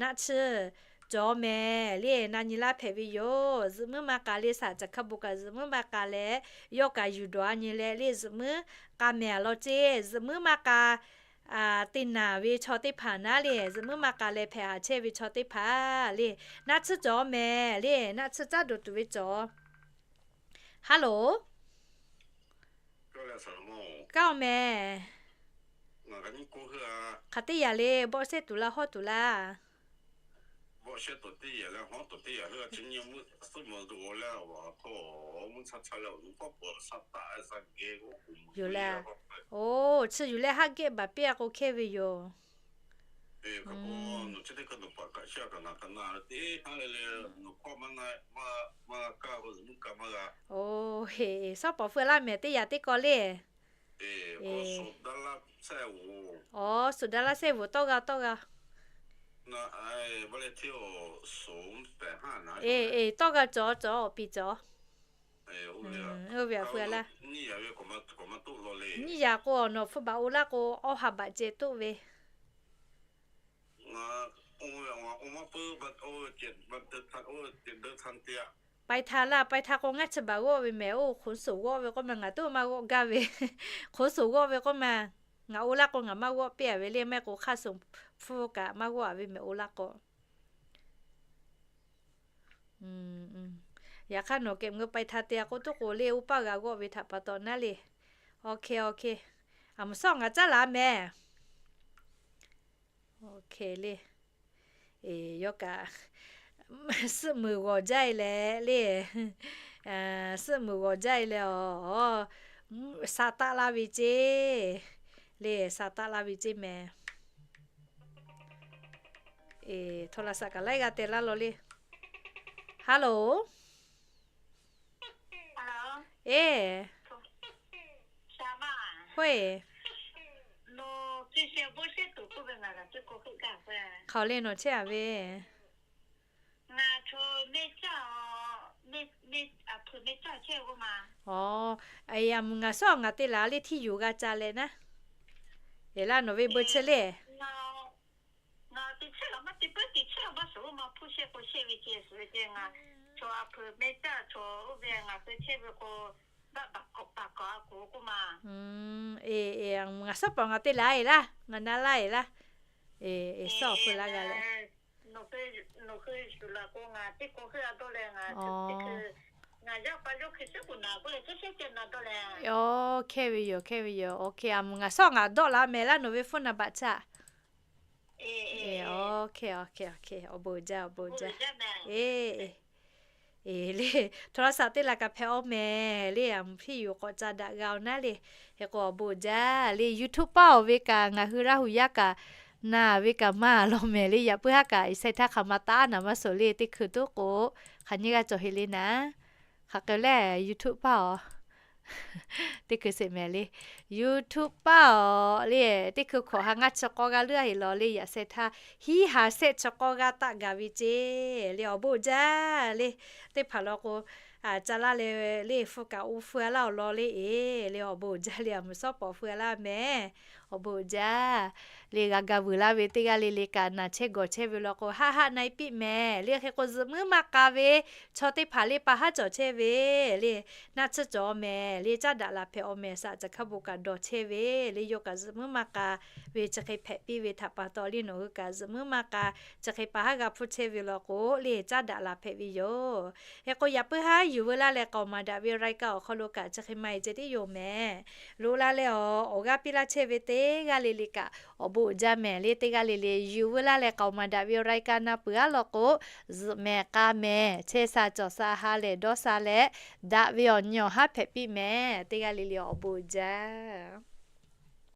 naˆ tsuhˇ cawˬ mehˍ le na nyi laˇ hpehꞈ ve yoˬ. Zuhꞈ muiˉ maˇ k'a le shaˍ caˬ hkaˇ bon kaꞈ zuhꞈ muiˉ maˇ k'a leh yawˇ kaꞈ yuˬ dawˬ a nyi leh le zuhꞈ muiˉ k'a mehˍ a law ceˇ. Zuhꞈ muiˉ maˇ k'a te naˬ ve chaw teˇ hpaˍ naˉ le zuhꞈ muiˉ maˇ k'a leh hpehꞈ haˍ chehˇ ve chaw teˇ hpaˍ le naˆ tsuhˇ cawˬ mehˍ le naˆ tsuhˇ caˉ dawˬ tuˬ ve cawˬ. Hello, kaˇ awˬ mehˍ. Hk'aˬ teˇ yanˇ le bawˆ sehˉ tuˬ laˇ hawˉ tuˬ laˇ. Yoˬ le. Oˇ chi yuˬ leh haˉ gehˆ baˬ piˇ a k'o hkehˇ ve yoˬ. Oˇ heˍ, shawˉ pawˍ feu laˇ mehˍ teˇ yanˇ teˇ kawˆ le. Oˇ suˍ daˇ laˇ sehˉ voˬ tawˇ g'a tawˇ g'a. Eˬ eˬ, tawˇ g'a cawˬ cawˬ awˬ pi cawˬ. Oˇ ve aꞈ feu laˇ. Nyiˇ yaꞈ k'o awˬ nawˬ hpfuhˇ baˬ oˇ laˇ k'o awˇ ha baꞈ ceh toˆ ve. Pai htaˇ laˇ, pai htaˇ k'o ngaˇ chi baˬ g'awˆ ve mehˍ. Oˇ hk'oˍ suhˍ g'awˆ ve k'oˆ ma ngaˬ toˉ maˇ g'awˆ gaˇ ve. Hk'oˍ suhˍ g'awˆ ve k'oˆ ma, ngaˬ oˇ laˇ k'o ngaˬ maˇ g'awˆ piˇ a ve le, maˇ heˆ k'o hk'aˇ suhˍ hpfuhˇ kaꞈ maˇ g'awˆ a ve mehˍ oˇ laˇ k'o. Yaꞈ hk'aˇ nawˬ kehˬ meuˇ pai htaˇ te a k'oˆ tuˉ k'o le, oˇ paˇ g'a g'awˆ ve htaꞈ pa taw naˉ le. Awˬ hk'e awˬ hk'e, a mvuhˬ sawˉ ngaˬ caˉ laˬ mehˍ. Awˬ hk'e le. Yawˇ kaꞈ suhˆ muiˬ g'awˬ jaˇ e leh le. Suhˆ muiˬ g'awˬ jaˇ e leh a, sa taˆ laˇ ve ceˇ le, sa taˆ laˇ ve ceˇ mehˍ. Eˬ, โทรศัพท์ kaꞈ laiˉ g'aˇ te laˇ law le. Hello. Eˬ. Hoˆ eˬ. Hk'aˬ le nawˬ chehˇ a ve. Aˬ, a mvuhˬ ngaˬ sawˉ ngaˬ te laˬ le htiˇ yuˬ g'a ca leh naˉ. Eˬ laˇ nawˬ ve bon chi le. Eˬ, ngaˬ sawˉ paˍ ngaˬ te laˬ eˬ laˇ, ngaˬ na laˇ eˬ laˇ. Eˬ, sawˉ awˬ hpu laˇ g'a leh. Awˬ, hkehˇ ve yoˬ, hkehˇ ve yoˬ. Awˬ hk'e a mvuhˬ ngaˬ sawˉ ngaˬ dawˆ laˬ mehˍ laˇ nawˬ ve phone number htaꞈ. Eˬ, awˬ hk'e, awˬ hk'e, awˬ hk'e, awˬ bon jaˇ, awˬ bon jaˇ. Eˬ, eˬ, le, โทรศัพท์ te laˬ kaꞈ hpehꞈ aw mehˍ le, a mvuhˬ hpiˇ yuˬ k'awꞈ ca daꞈ g'a awˬ naˉ le. Hk'e k'o awˬ bon jaˇ le, YouTube paˇ awˬ ve kaꞈ ngaˬ hui Laˇ huˍ yaˇ kaꞈ na ve kaꞈ maˇ law mehˍ le, yaꞈ puiˉ haˉ kaꞈ Iˉsaˍreˍlaˆ hk'aˬ ma taˉ naˍ maˇ suˍ le, teˇ hkui tuˉ k'o hk'aˬ nyiˇ g'aˇ cawˬ heˆ le naˉ. Hk'aˬ k'ai lehˬ YouTube paˇ awˬ teˇ hkui sheˍ mehˍ le. YouTube paˇ awˬ le, teˇ hkui hkawꞈ ha ngaˇ chi k'awˇ g'aˇ leuˉ a heˆ law le, yaꞈ sheh htaˇ hiˉ ha shehˆ chi k'awˇ g'aˇ taˆ gaˬ ve ceˇ le, awˬ bon jaˇ le. Teˇ hpaˍ law k'o, ca laˇ leh le hpu kaꞈ oˇ hpu a laˇ awˬ lawn le eˬ le, awˬ bon jaˇ le, a mvuhˬ sawˉ paˍ hpu a laˇ mehˍ. Awˬ bon jaˇ le, g'a ga vuiˬ laˇ ve teˇ g'aˇ le le kaꞈ naˬ chehˇ gawˬ chehˇ ve law k'o haˆ haˆ na e piˇ mehˍ le. Hk'e k'o zuhꞈ muiˉ maˇ k'a ve chaw teˇ hpaˍ le pa haˉ cawˬ chehˇ ve le, naˆ tsuhˇ cawˬ mehˍ le, caˉ daꞈ laˬ hpehꞈ aw mehˍ, saꞈ caˬ hkaˇ bon kaꞈ dawˬ chehˇ ve le, yawˇ kaꞈ zuhꞈ muiˉ maˇ k'a ve chi hk'e hpehꞈ piˇ ve htaꞈ pa taw le, nawˬ hui kaꞈ zuhꞈ muiˉ maˇ k'a chi hk'e pa haˉ g'a hpuˇ chehˇ ve law k'o le, caˉ daꞈ laˬ hpehꞈ ve yoˬ. Hk'e k'o yaꞈ puiˉ haˉ yuˬ veu laˇ leh k'aoˍ maˍ daꞈ ve รายการ awˬ hk'aw lo kaꞈ chi hk'e ma e ceh tiˉ yoˬ mehˍ. Loꞈ la leh awˬ, awˬ g'aˇ piˇ laˇ chehˇ ve teˇ g'aˇ le le kaꞈ awˬ bon uiˍ jaˇ mehˍ le. Teˇ g'aˇ le le yuˬ veu laˇ leh k'aoˍ maˍ daꞈ ve รายการ na peuˬ aˉ law k'o, zuhꞈ mehˍ k'a mehˍ, chehˇ sha cawˬ sha ha lehˬ dawˇ sha leh, daꞈ ve awˬ nyi awˬ haˉ hpehꞈ piˇ mehˍ. Teˇ g'aˇ le le awˬ bon uiˍ jaˇ.